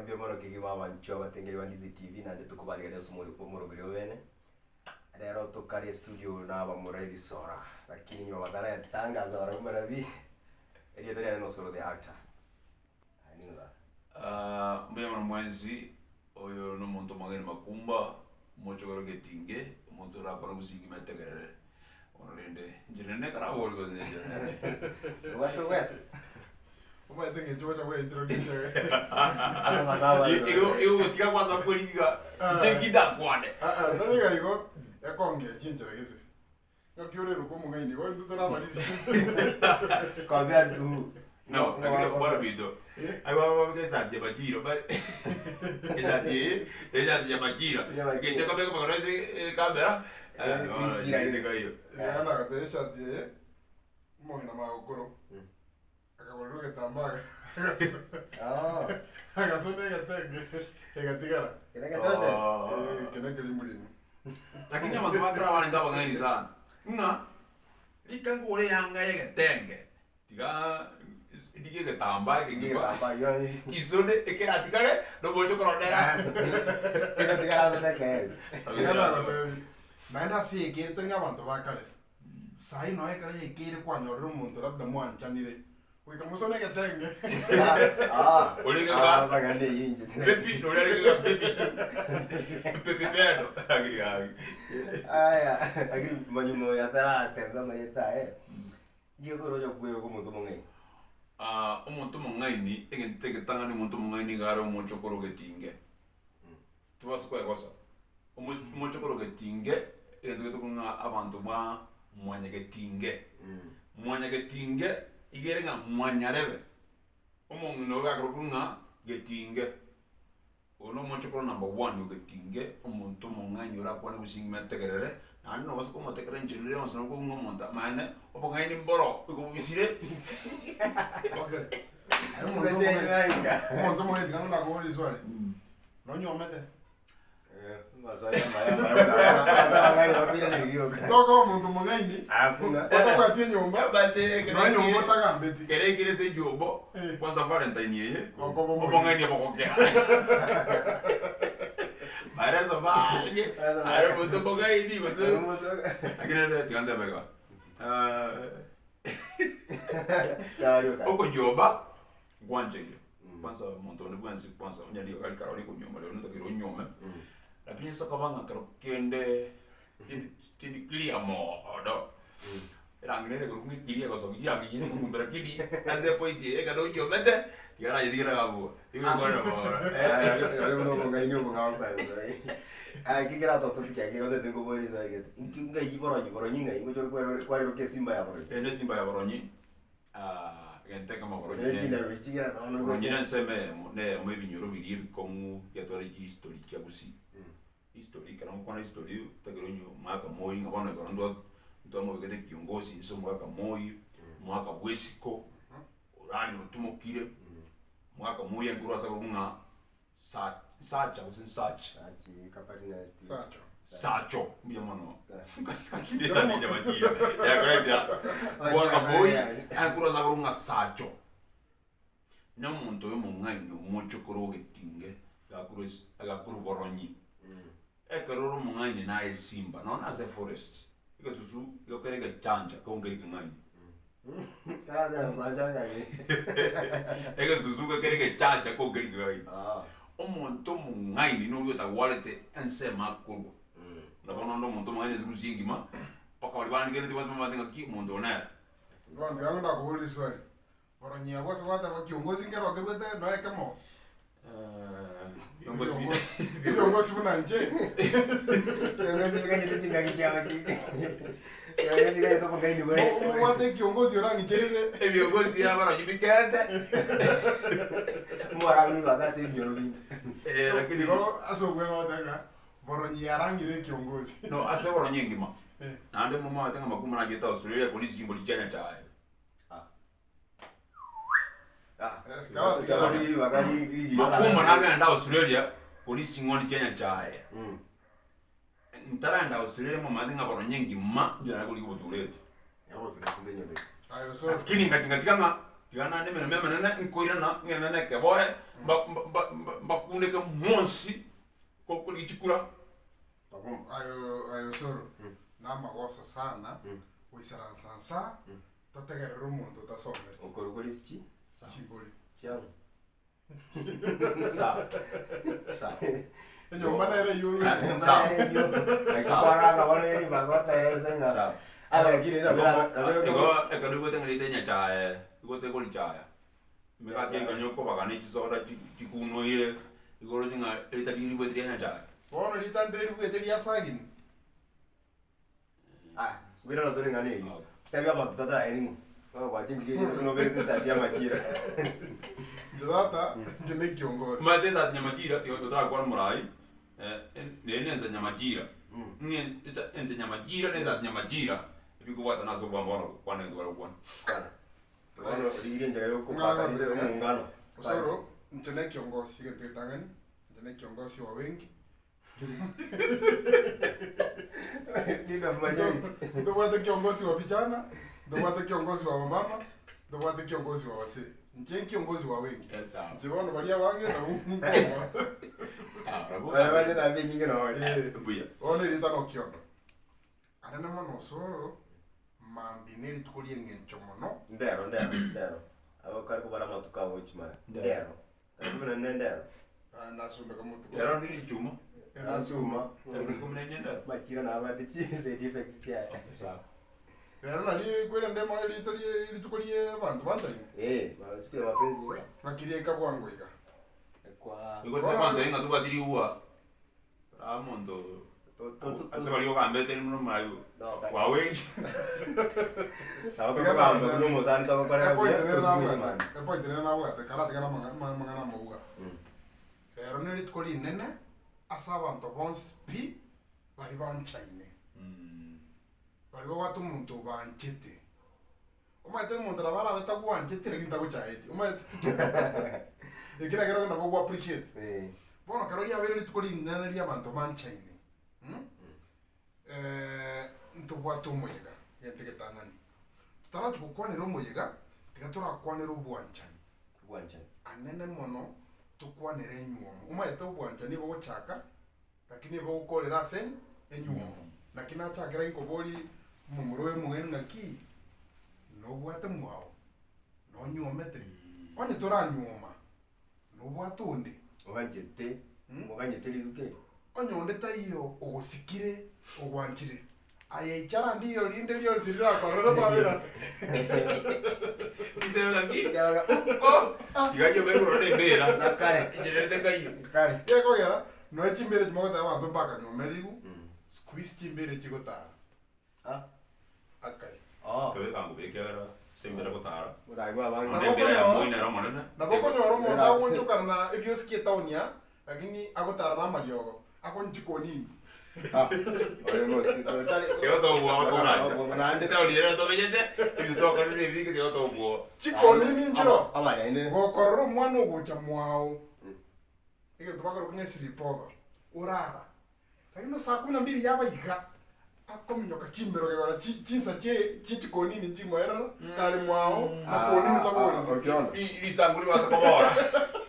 Mbuya mono kegima abanchwa abatengeri ba Ndizi TV naende tokobarigereria ase omori omoroberi obene. Rero tokare estudio na abamura ebisora lakini nyuma bataraetangaza barabwo mbarabi erieta riane Nosoro the actor. Aye ning'o tata? Ah, mbuya mono mwensi, oyo nomonto omogeni makumba, omochokoro getinge, omonto orakore gusingima etegerere. Bono rende, inche rende ekero gose ninche nere. Obwate ogwesa? Omanyete ng'a inche gocha gwe introduce Amasabo Igo aye. igo gotiga gwasa kwerigwa, inche nki ndakwane. Ah, ah, tari iga igo, ekongea chinchera gete. Ng'aki oreruke omong'aini igo intwe tore abariri. Kwambia tu. No, lakini bwana binto. Aiwa babika esati ya majira. Ba- Esati eye, esati ya majira. Ya majira. Geche kobeka magoro ase ekamera. Eh, richira Eh, rire. kaiyo. Iga nagateba eshati eye, omong'ina magokoro, akagorerwa egetambaa agaso- Ah. agasona egetenge egatigara. Kere gechoche. Oh. Eh, eke nekerimbu rimo. Lakini abanto bakare barenge abang'aini sana. Ng'a rika ngore eyanga ya egetenge. Tiga rigie egetambaa ekegima. Egetambaa gionsi. Isone ekeratigare noboche korondera. Egatigara ase nekeeri. Iga nagotebi, naende ase ekeire tari ng'a abanto ba kare, saii noe ekero yaikeire kwanyorire omonto labda mwanchanire, goika mosone egetenge. Ah. Orenge Ah, ka- bagane eyio inche. Baby, noria arenge ka baby tu. Baby beno. Lakini gaki. Aya, lakini manyuma oyo atarateba amarieta aye. Nki okorocha kwegwa omonto omong'aini? Ah, omonto omong'aini, egento egetang'ani omonto omong'aini iga are omochokoro getinge. Tobasa koegosa. Omo- Omochokoro getinge, egento getokonywa ng'a abanto bwa mwanyagetinge. Mwanyagetinge, iga ere ng'a mwanyarebe. Omong'ina oyo gakorokwa ng'a getinge. Oyo nomochokoro number one ogetinge, omonto omong'aini orakwane gose ing'ima etegerere, naende nobasa komotegerera enchera ere yonsi nabo okong'a omonto amaene, obong'aini mboro igo bobisire. Okay. Aye omonto omong'aini, omonto omong'aini tiga nakoborie riswali, nonywomete? Tokoba omonto omong'aini, otabwati enyomba, nonya enyomba otagambeti. Kere ekere ase enyomba, Eh. kwanza valentine eye, Okoba omoriri. obong'aini bogokera. Maelezo mange, are omonto omong'aini gose, lakini rende tiga ntebe iga, okonyomba nkwancheire. Kwanza omonto onde bwensi kwanza onye ribaga rikare ore konyuoma rirorio notakeire onyuome, lakini ase okoba ng'a kero kende tindi tindi clear moono, erangi nere korwa ng'a eclear egosokia chirangi chinde kogumbera kiri ase epoint eye ekero onyiomete, tiga nayetigere abwo, igo ekore bono. Nki boronyi boronyi ng'ai ngocha ore kwareroka esimba ya boronyi. Eye nesimba ya boronyi. Egento ekemo Gose chindero echi chigera bono Boronyi na ensemo eyemo, na eyemo ebinyoro biria ebikong'u biatware chihistory chia gusii. History, ekero ngokwana history, otagere onye omwaka moi ng'a bono ekero ntwa ntwamobegete kiongozi inse omwaka moi, omwaka bwa esiko, orarire otimokire, omwaka moi aye nkorwa ase akorokwa ng'a sa sacha gose nsachi. Sachi, Kaparinati. Sacho. Sacho mbuya mono Lakini esani enyamatira yakoretera bwaka moi akorwa ase akorokwa ng'a sacho na omonto oyo omong'aini omochokoro ogetinge agakorwa ase agakorwa boronyi ekero ore omong'aini naye esimba nonya na ase eforest egesusu igo kere egechancha konka ekeng'aini Egesusu kere egechacha konka ekeng'aini. Omonto omong'aini noria otagwarete ensemo akorwa. Buna bono onde omonto omong'aini ase gusii engima, mpaka baria bandikereti bonsi bamanyete ng'aki omonto oyo nere. Bono tiga ndakoborie riswali, Boronyi abwo ase gwateba kiongozi nkere okerwete noe ekemo? Viongozi Viongozi buna inche. Omobwate ekiongozi orang'icherere. Ebiongozi abaronyi bikente. Eh, lakini Igo ase obweng'e ogoteba ng'a boronyi yarang'ire ekiongozi. no ase boronyi engima. Eh. Naende momanyete ng'a makumba nachete Australia korisia chimbori chia Nyachae. Makumba nagenda Australia korisia ching'ondi chia Nyachae. Ntaragenda Australia momanyete ng'a boronyi engima inche nare korigia obotureti. Aye osoro. Lakini ngati ngatiga ng'a. Tiga naende emeremo emenene nkoirana ng'ende na ekeboe, mba- mba- mba- mba- mbakundeke mwensi gokorigia chikura. Ayo ayo Osoro, na amagoso sana, goisaransa nsa, totegerere omonto otasometi. Okorokwa risichi Chimbori. chiang'o. Sawa. Sawa. Enyomba nere eywo Sawa. Sawa. Sawa. Igo ekero oigwete ng'a rieta enyachae, igo tegorichaya, emegati ekonywa okobagana echisoda chi- chikunoire, igo oroche ng'a erieta riria ribuete ria nyachae. Bono rita ndire ribuete ria sagini. Ngwirana tore ng'a neyio. Tebia abanto tata aye ning'o? Bono gwachenchirie erieta buna obegete esati y'amachira. Inche tata, inche ne ekiongozi. Omanyete esati nyamachira tiga totarakwana omorai, nere na ensa nyamachira, ng'a esa ensa nyamachira na esati nyamachira, ebikobwatana ase obwango bono gokwana egento bare gokwana. Kwana. Bono origirie enchera ya okobwatania omongano. Osoro, inche ne ekiongozi egento getang'ani, inche ne ekiongozi wa wengi. Leader of majority. Ntobwate kiongozi wa vijana, ntobwate kiongozi wa wamama, ntobwate kiongozi wa wazee. Inche nkiongozi wa wengi. Eh, sawa. Inche bono baria abange nabwo nkoboa. Sawa, nabo Bare bare namba enyinge nore. Eh, Buya. Bono erieta nokiondo. Anene mono osoro, mambia na erituko ri'eng'encho mono. Ndero ndero ndero. Abo kare kobara amatuko abo gochimara. Ndero. Tarehe kumi na nne ndero. Ah, nasumeka motuko. Rero ndiri ichuma. Nasuma. Tariki ikomi na enye ndero. Machira nabwate chi side effects chiaye. Okay, sawa. Rero nari kwerende mo erito rie rituko rie abanto banchaine. Eh, siku ya mapenzi iga. Ng'aki riaika bwango iga. Kwa Igo tari ng'a tobwati riua. Aa omonto ase baria ogambete rimo nomorai kwawechi. Nabo tokogamba buna omosani togokorera buya Epoint nere tosugume nabwate, chimani. epoint nere nabwate, karatiga na amang'a amang'ana amauga. Rero ne rituko rinene ase abanto bonsi pi baria banchaine. Baria babwate omonto obanchete. Omanyete omonto nabo arabe tagwancheti lakini tagochaeti, omanyete ekio nakero nabo ogo appreciate. Eh. Bono ekero riabeire rituko rinene ria abanto banchaine, mh, ntobwate omoyega egento egetang'ani. Totarachia gokwanera omoyega, tiga torakwanere obwanchani. Obwanchani. Anene mono, tokwanere enywomo. Omanyete obwanchani bogochaka. Lakini bogokorera ase enywomo. Naki nachakera inkoborie omomura oyo omong'aini ng'aki, nobwate mwao? Nonywomete? Onye toranywoma, nobwate onde? Oganchete, moganyete rituko eri. Onye onde taiyo ogosikire, ogwanchire, aye ichara ndiyo rinde rionsi rirakorere kwabera. Tiga nyobe korora embera. Nakare. Inchererete nkaiyo. Kare. Gekogera, nonya chimbere chimogoteba abanto mbakanywomerigwe, sikuisi chimbere chigotara. Ah. Akai. Oh. Tobeka ngube ekiagera ase embera gotara. Moragwe abange. Naende embera ya moi nero omonene. Nabo okonyora omonto agoonchokana na ebiosiki etown aa, lakini agotara na amariogo, akonye chikonini. Ah, oyo no- tari- Tiga tobua toracha. Naende- Etaoni ere tomenyete, ebinto twakorire ebinge tiga tobua. Chikonini nchiro, Abanaende. gokorora omwana ogocha mwao, egento bakoroka ng'a esleepover, orara, Lakini saa kumi na mbili yaba iga, akominyoka chimbero kegora chi chinsa chie chie chikonini nchimoerera, kare mwao na konini taboreti. Okiondo. Risangu ribasa kobora.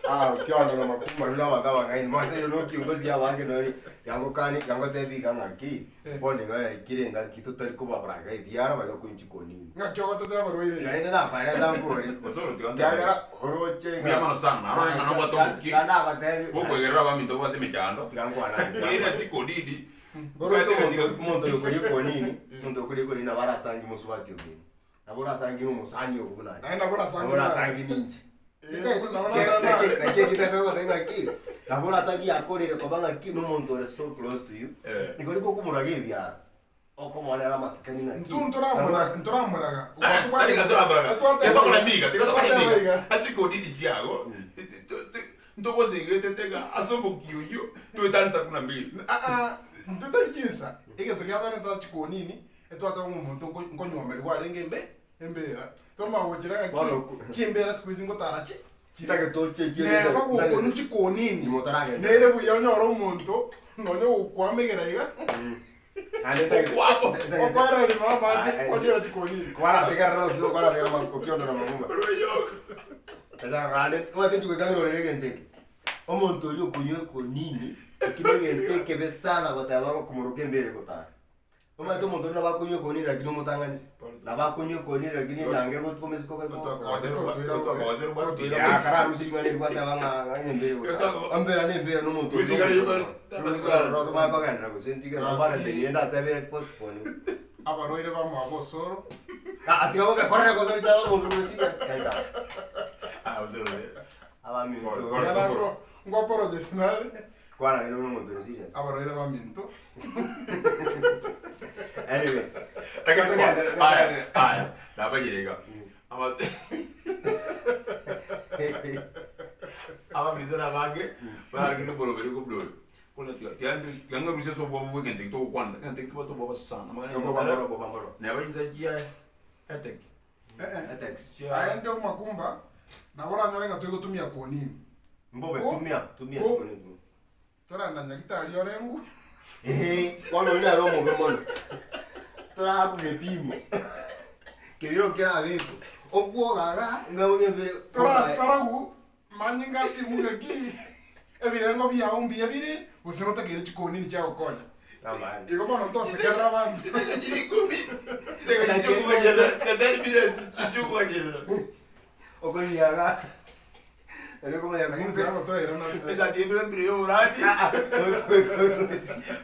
Ah, okiondo na makuma runa abanto abang'aini. Mwanto ero nokiongozi abange nonye yangokani yangotebi iga ng'aki, bono iga yaikire engaki totari kobabraga ebiara baria bakonya chikonini. Ng'aki ogotetea abarwaire? Naende nakoeresa nkore. Osoro tiga ntebi. Kiagera oroche ng'a- Mbuya mono sana. Arore ng'a nobwate omokia. Tiga nagotebi. Bokwegerera abaminto babwate emechando. Tiga nkwane. Korende ase ekodidi, Oroche omonto omonto oyo okoria ekonini, omonto okoria ekonini nabo arasangi mosubati omino. Nabo orasangi na omosani ogo buna aye. Naende nabo orasangi Nabo orasangi ninche. Eh, nabo orasangi naye. Naki ekio totagoteba ng'aki, nabo orasangi yakorire koba ng'aki na omonto ore so close to you. Eh. Nigo rikokomoraga ebiara, okomoonera amasikani ng'aki. Intwe ntoramora ntoramoraga. Tari ng'a toramoraga. Tiga tokore emiga, tiga tokore emiga. Ase ekodidi chiago, ntogosegete ng'a ase omokia oyio, toetane saa kumi na mbili. Aa, intwe tari chinsa, egento giatwarire ntware chikonini, etwateba ng'a omonto nko nkonywomerigwa arenge embe embera. Twamanya gochira ng'aki, Bono ku- chimbera siku hizi ngotara chi chire. Ntagete oche Neba gokonywa chikonini, Nimotaragenda. nere buya onyore omonto, nonye ogokwamegera iga. Naende ntagete- Okwabo. ntagete- Okwereri mama Ah, eh, kwanyora chikonini. Kwarategerera okio kwarategerera okiondora mabunga. Tachaka naende omanyete inche goika ng'irorere egento eke. Omonto oria okonywa ekonini, ekio na egento ekebe sana goteba gokomoroka embera egotara. Omanyete omonto oria nabo akonywa ekonini lakini omotang'ani, nabo akonywa ekonini lakini enyange egotwa omosiko Ya, kararusie ring'ana eri gwateba ng'a ng'a embera egotara. Embera na embera na omonto oria omanye kogenderera gose ntige Valentine eye ndatebe postpone. Abarwaire bamwabo osoro. Ah, tiga gogekorera gose ritaba omonto ore serious. Kaita. Abaminto. Yara ngo apologize nare. Kwana rero nomonto ore serious. Abarwaire baminto. Anyway. Aya, aya, nabanyire iga. Aba- Abaminto nabange, baragende oboroberi bwa oboroberi. Bono tiga tiga tiga ng'arusie ase obwoba bwa egento eki togokwana, egento eki kebwate obwoba sana, amang'ana Obwoba ekero mboro, obwoba mboro. neba chinsa chia ethic. Eh, eh. Ethics. Chia Aye nde omokumba, nabo oranyore ng'a toigotumia konini. Mbobe, Ko- tumia, tumia ko- chikonini tumia. Toranda nyagitari orengwe. Eeh, bono oyio nere omobe mono. Torakwe gepimo. Kebiro nkerabekwe. Okwoga igaa, ng'a ogembere Torasaragu manyinga apimu ng'aki ebirengo biao mbuya bire gose notakeire chikonini chiagokonya. Amaene. Igo bono ntosekerera abanto. Chidakika chire ikomi, chidakika chiokoganyerera, 30 minutes chiokoganyerera. Okoriaga. Erio komanya Lakini kumbe. tiragotoerana. Eshati embire mbire y'oborandi.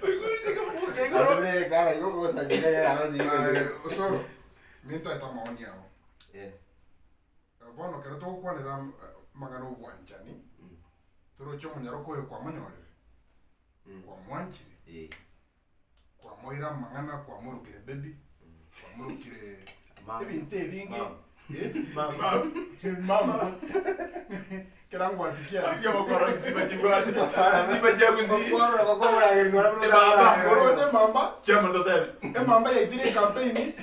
Oiguruse kebuka igoro. Atumire kala igo kogosanyira ya arosi Aye, Osoro, nintaete amaoni ao. Eh. Bono ekero togokwanera amang'ana obwanchani, toroche omonyaroko oyo kwamonyorire, kwamwanchire, Eh. kwamoira amang'ana, kwamorokire baby, kwamorokire Mama. ebinto ebinge. Mama. Eh, Mama. mama. Kera ngwatikia. Akia bakora chisima chibwate. Chisima chia gusii. Bakworora bakworora Eh, baba. Oroche mamba, Chiamara totebe. emamba yaitire ecampaign.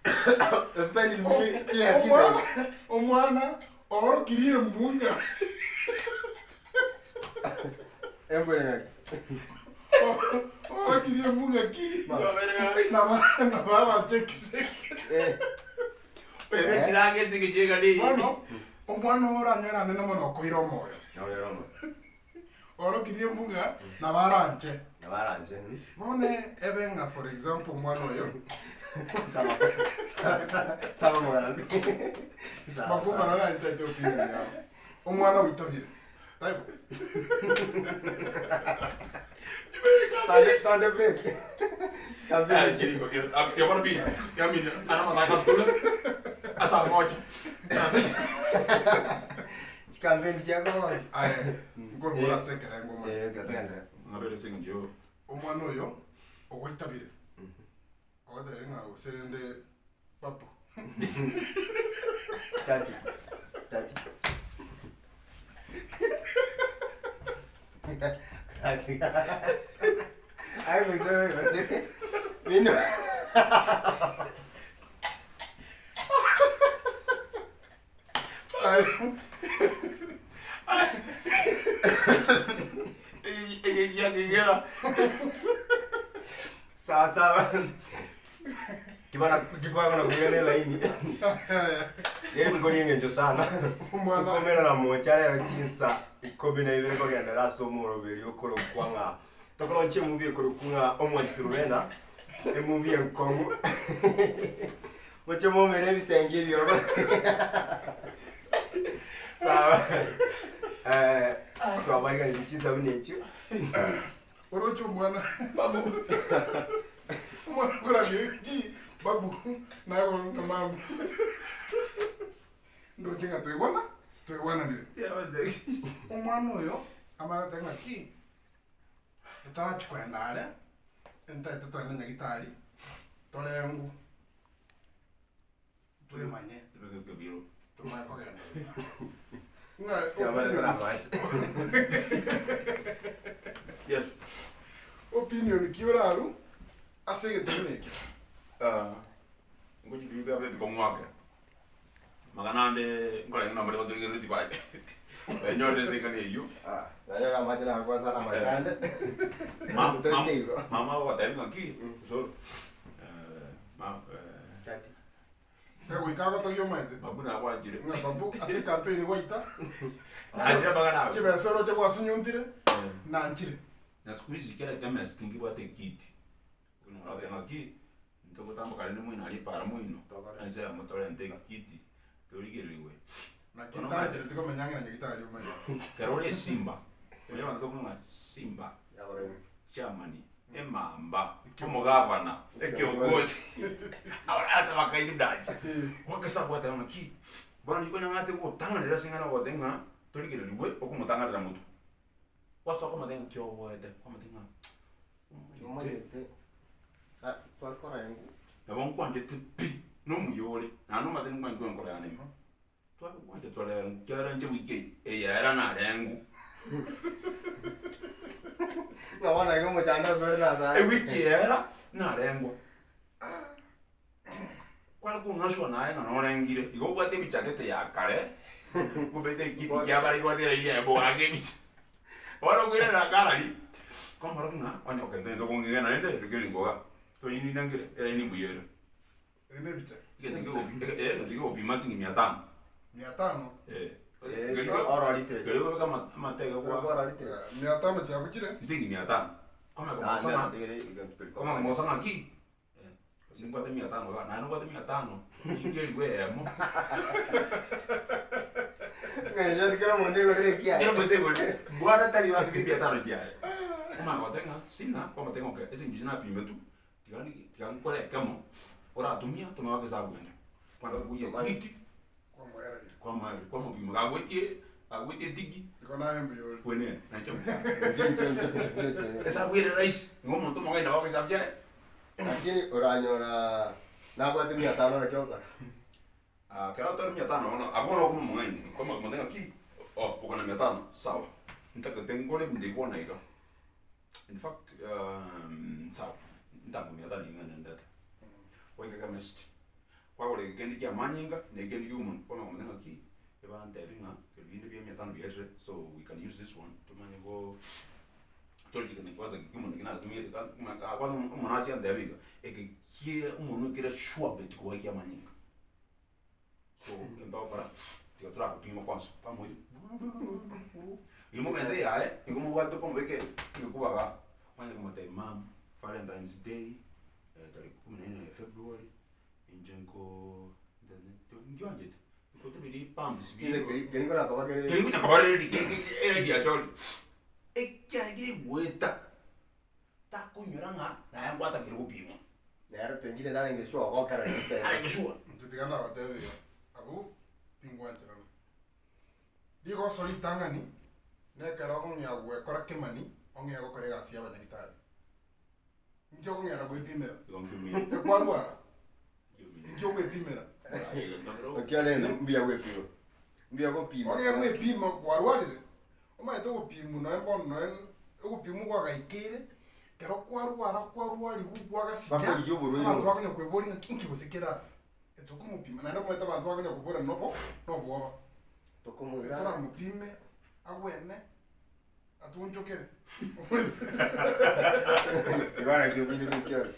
Spend kila Omwana, omwana oorokirie embunga. Engore ngaki. Oorokirie embunga ki? Naba naba chekiseke. Eh. Bebe kirange ase egechiga ni. Bono omwana oranyore anene mono okoira omoyo. No yoromo. Oorokirie embunga nabo aranche. Nabaranje. Bono ebe ng'a for example omwana oyo Sawa. Sawa mwana. Sawa. Makumba naro aritaete opinion yao. Omwana oitabire. Taibo. Tande tande break. Kambi. Ah, kiriko kira. Ah, tiga bora bi. Ya mina. Ana mataka skule. Asa moja. Chikambeni chako. Aye, nkorokora ase ekerengo omwana. Eh, gatende. Ngabere singo yo. Omwana oyo ogoitabire. Ogotebirie ng'a gose rende babu. Tati. Tati. Tati. Ai, mito. Mino. Aye, Ege ya kigera. Sawa sawa. Kibana kikwa na kugene laini. Yeri tukori eng'encho sana. Omwana. Tukomera na mocha rero chinsa 12 kogendera ase omoroberi okorokwa ng'a tokoroche emovie ekorokwa ng'a omwanchi Turubena emovie enkong'u moche momere ebisenge ebioro sawa eh, twabariganirie chinsa buna echio oroche omwana babu. Omwana nkorabie ki babu naye na mama. Ndoche ng'a toigwana, toigwananire. Ya wazee. Omwana oyo amanye goteba ng'a ki, totarachi koenda are, entaete toende nyagitari, torengwe, twemanye, tomanye kogenda. Ng'a Kiabarete opinion, amache. Yes. opinion ki oraru ase egento buna ekio. Ah. Ngoji biga bebe kongwake. Maganande ngola ngina mbere baturigere tibai. Enyorire ase eng'ana eyio. Ah, nanyora amache nagokwasa na amachande. Mam- Toike mam- igo. Mama agogotebia ng'aki, osoro, eh, ma- eh, Chati. Egoika agotogia omaete. babu nagwanchire. Ng'a babu ase ecampaign gwaita, Nachire amang'ana ago. chibesa oroche gwasunyuntire, nanchire. Na siku hizi kera chemist nkibwate ekiti. Okonyora goteba ng'aki, ntogotamboka rende moino aria epara moino, ense yamo torente ekiti, torigererigwe. Naki ntanchereti komenya ang'e na nyagitari omanye. Ekero ore esimba, onye abanto tokonywa ng'a simba, chairman, emamba, omogavana, ekiongozi, ata bakaire dacha, gwakesa gwateba ng'aki, bono riria okonyang'ate gotang'anera ase eng'ana ogoteba ng'a torigererigwe okomotanganera motwe. Gwasoka omotebia ng'a ki oboete, kwamotebia ng'a omanyete. Omanyete, ah, tware korengu. Nabo nkwanchete pi, na omuya ore, naende omanyete ninkwanchete enkoro yane ime. Tware gwancha twarengu, kiagera inche wiki eye eyera narengu. Ng'a bono iga omochando ase ore nase aye. Ewiki eyera narengwa. Kware kong'aswa naye ng'a norengire, igo obwate ebicha gete ya kare, obete ekiti kia bare obwate eria eyemo goaka ebicha. Bono okoirana gallery, kwamorora ng'a onye okentente okong'egena rende rika ringo igaa, torinina nkere, eraini mbuya ere. Eye nebicha. Egento kegopi eh egento kegopima siringi mia tano. Mia tano. Eh. Eh, Keri ororitire. keri okobeka ama amatege Oro kwa kwororitire. Mia tano chiabuchire. siringi mia tano. Kwamanya komosa ng'a kwamanya komosa ng'aki. Gose mbwate mia tano iga, naende nobwate mia tano, inki elifu eyemo. Ng'encho kera omonto aigorere ekiaye. Kera omonto aigorere, bwana tari ase mia tano chiaye. Omanye goteba ng'a sina, kwamotebia ng'a okay, ase eng'encho napimetwe, tiga niki tiga nkore ekemo, oratumia tumia mpaka esabu ende. Kwanza kobugia ekiti, Kwamoereria. kwamoereria, kwamopima gagwetie gagwetie etiki, Igo naye mbuya ore. kwenene, nainche mbuya. Inche inche inche inche inche. Esabu ere rahisi, nigo omonto omong'aini nabo agoesabu chiaye. Lakini oranyora nabwate mia tano naki ogokora? Ah, ekero otore mia tano bono, abwo bono okoma omong'aini, okoma omonto ng'aki, oh, okona mia tano, sawa, ntagete ngore ebinto ebi bono iga. In fact, sawa, ntango mia tano eywo ng'ende ndete. Gwaika chemist, kwagora egekende kia amanyinga, na ekende kia omonwe, bono omonto ng'aki, ebantebia ng'a kero binde bia mia tano biarire, so we can use this one, tomanye go. Torichikana kwanza ki omonwe eki natumegete ka ng'a kwanza omonasi antebia iga, eke kie omonwe kere sure bet kobua ekia amanyinga. So egento ogokora, tiga torakopima kwanza, kwamoira riria momenta eyaye, nigo mobwate okomobeka egekuba igaa, kwanya komotebia mum, valentines day, tariki kumi na nne february, inche nkoo nkionchete, nkoteberia epamps Keri keri konakoba kere. Keri konya koba ready keri eredi achori. Ekiagera egweta takonyora ng'a naye ngwatakire gopimwa. Nere pengine tarenge sure ogokera chisemi. Arenge sure. Inche tiga nabatebie iga, abwo tingwancherana. Rigoso ritang'ani, nekero okong'ea gwekora kemani, ong'ee gokora egasi y'abanyagitari. Inki okong'era gwepimera? Igo nkiumia. Ekwarwara, Nkiumia. inki ogwepimera? Okio nere mbuya gwepima. Mbuya gopima. Ong'e gwepima kwarwarire, omanyete ogopimwa noe bono noe ogopimwa kwagaikeire, ekero kwarwara kwarwariwu kwagasikia, Bakorigia oborwaire abanto obo. bakonya kweboria ng'aki inki gose kera aa, etokomopima naende omanyete abanto bakonya kobora nobo nobwoba. Tokomoira. Etoramopime, agwene. Atuonchokere. Igo naki obinde goikera.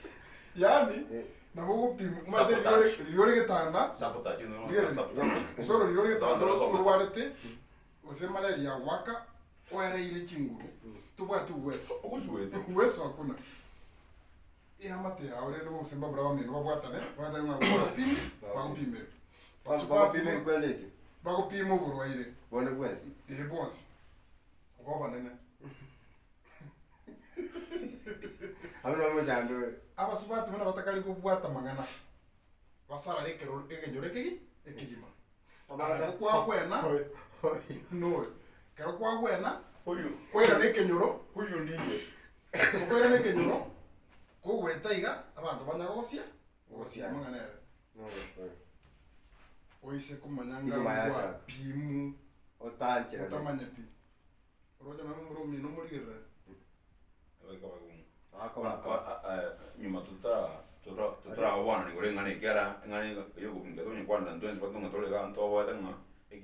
Yaani, Eh. nabo ogopima, omanyete Sabotage. riria ore riria ore getanda, Sabotage, no, Riria- sabotage. osoro riria ore getanda Sabotage. orwarete, gose malaria yagoaka, oereire chinguru, tobwati uweso. Ogosuete. Uweso hakuna. Eamate yao rende gose mbamura bamino babwatane, bagotebi ng'a bagopime, bagopimere. Bagopima ekwende eke. Bagopima oborwaire. Bonde bwensi. Ee bonsi. Obanene. Abwo nabo omochando ore. Abasubati buna batakari kobwata amang'ana, basarare ekero ekenyoro ekegi ekegima. Ekero kwagwena noyo, ekero kwagwena kwairana ekenyoro, Huyu ndiye. okoirana ekenyoro, kogoeta iga, abanto banya gogosia, gogosia amang'ana ere. Noyo oyo. Oise komanya ng'a Stigma yachaka. ngwapimu Otancherane. otamanyeti. Oroche nonye momura omino omorigerere. Nyuma totaragokwana igoro eng'ana ekiara eng'ana eyokobunga tonyekwanera intwe ense bato ng'a tore igaa ntoboete ng'a.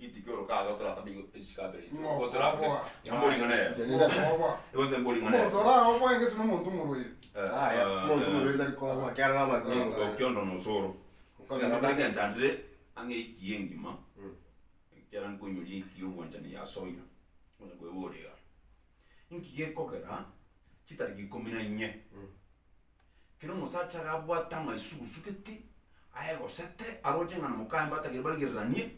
Egiti kia orokaga toratame igo echikabere echio. Ng'o Igo torabue, okoboa. iga mbori ing'ana eye. Inche ninde- Okoboa. Igo nte mbori ing'ana eye. Omonto oraoboe gese nomonto omorwaire. Aya, omonto omorwaire tari koboa ekiagera nabanto Ng'o okiondo na osoro. Okogenda Egento bande. kenchandire ang'e eiki engima, ekiagera nkoinyoria eiki ya obwanchani yasoire, onye koeboria iga. Inki gekogera chitariki ikomi na inye, kera omosacha iga abwate amaisugusu gete, aegosete aroche ng'a na mokaye mbatagere barigereranie,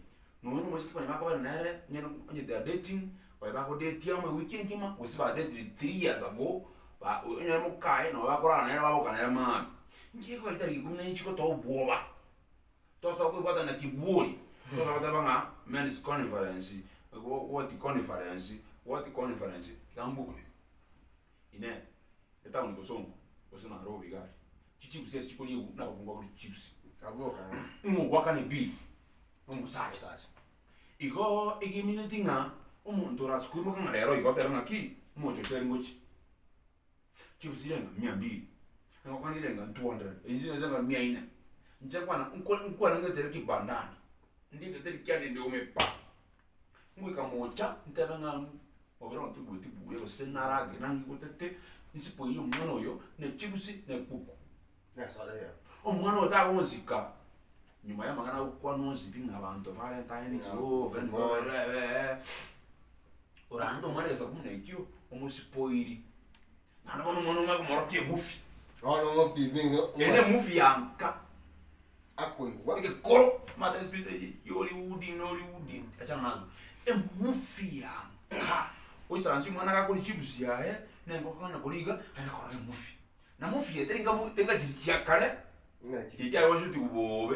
nonya na omoiseke konya bakobera nere, onye na onye they are dating, baria bagodetia amo ewiki engima, gose badetire 3 years ago, ba onyore mokaye nabo bakorara nere baboka nere maambia. Inki gekogera chitariki ikomi na inye chigotoa obwoba? Tosoa koebwatana na kiburi, tosoa goteba ng'a men's conference, what conference, what conference, tiga mbue. Inee! Etaoni gose onko, gose Nairobi iga aria, chichips ase chikoriegwa na abakungu bakoria chichips. Ng'o ogoakana ebill? Nomosacha. Igo egemineti ng'a omonto ore ase koimoka ng'a rero igo otebe ng'aki, omochocheri ngochia. Chips irenga mia mbili, engoko nirenga 200, echi chinde ng'a mia ine. Inche nkwana nkwa nkwane ngetere kibandani, ndie egeteri kiane ndiume pa, ngoika mocha ntebe ng'a mobere one tigweti buya gose naragere nangigotete, nsipoirie omwana oyo ne chips na ekuku. Omwana oyo tagonsika, nyuma ya amang'ana agokwana onsi pi ng'a abanto valentines ooh friend orande omwana egesaku buna ekio, omosipoiri, naende bono omwana omanye komorokia emufi. Bono omopime ng'a Ere emufi ya nka, akoigwa. Egekoro, omanyete siku hizi ya Hollywood na Hollywood, achana nazo. Emufi ya nka, oisaranse omwana gakoria chips yaye, na engoko konya koria iga, aye korora emufi. Na mufi eye teri nka mu teri nka chiri chia kare, Ng'a chiri chiare goshutigwa bobe,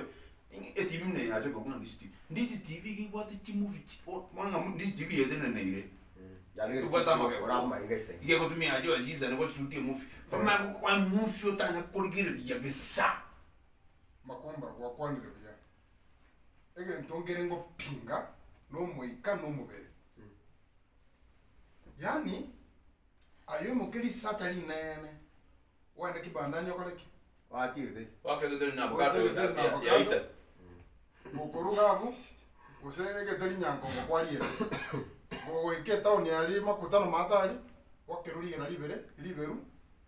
ng'a etibi buna eye yacha korokwa ng'a Ndisi TV. Ndisi TV iga ebwate chimovie chi o bono ng'a Ndisi TV eteneneire, ebwate amageko, iga egotumia chibesa chisani gosutia emovie, bamanye gokoa emovie otanya korigereria gesa. Makumba, gwakwanire buya. Egento nkere ngopinga na omoika na omobere. Yaani, Aye oimoke risacha rinene, ogende kibandani okore ki? Oatie githeri. Oake githeri na avocado Oete githeri na ya- avocado. yaita. Gokoruga abwo, gose egeteri nyankongo kwariera. Gogoika etown aria makutano maate aria, gwakerwa rigena ribere, riberu,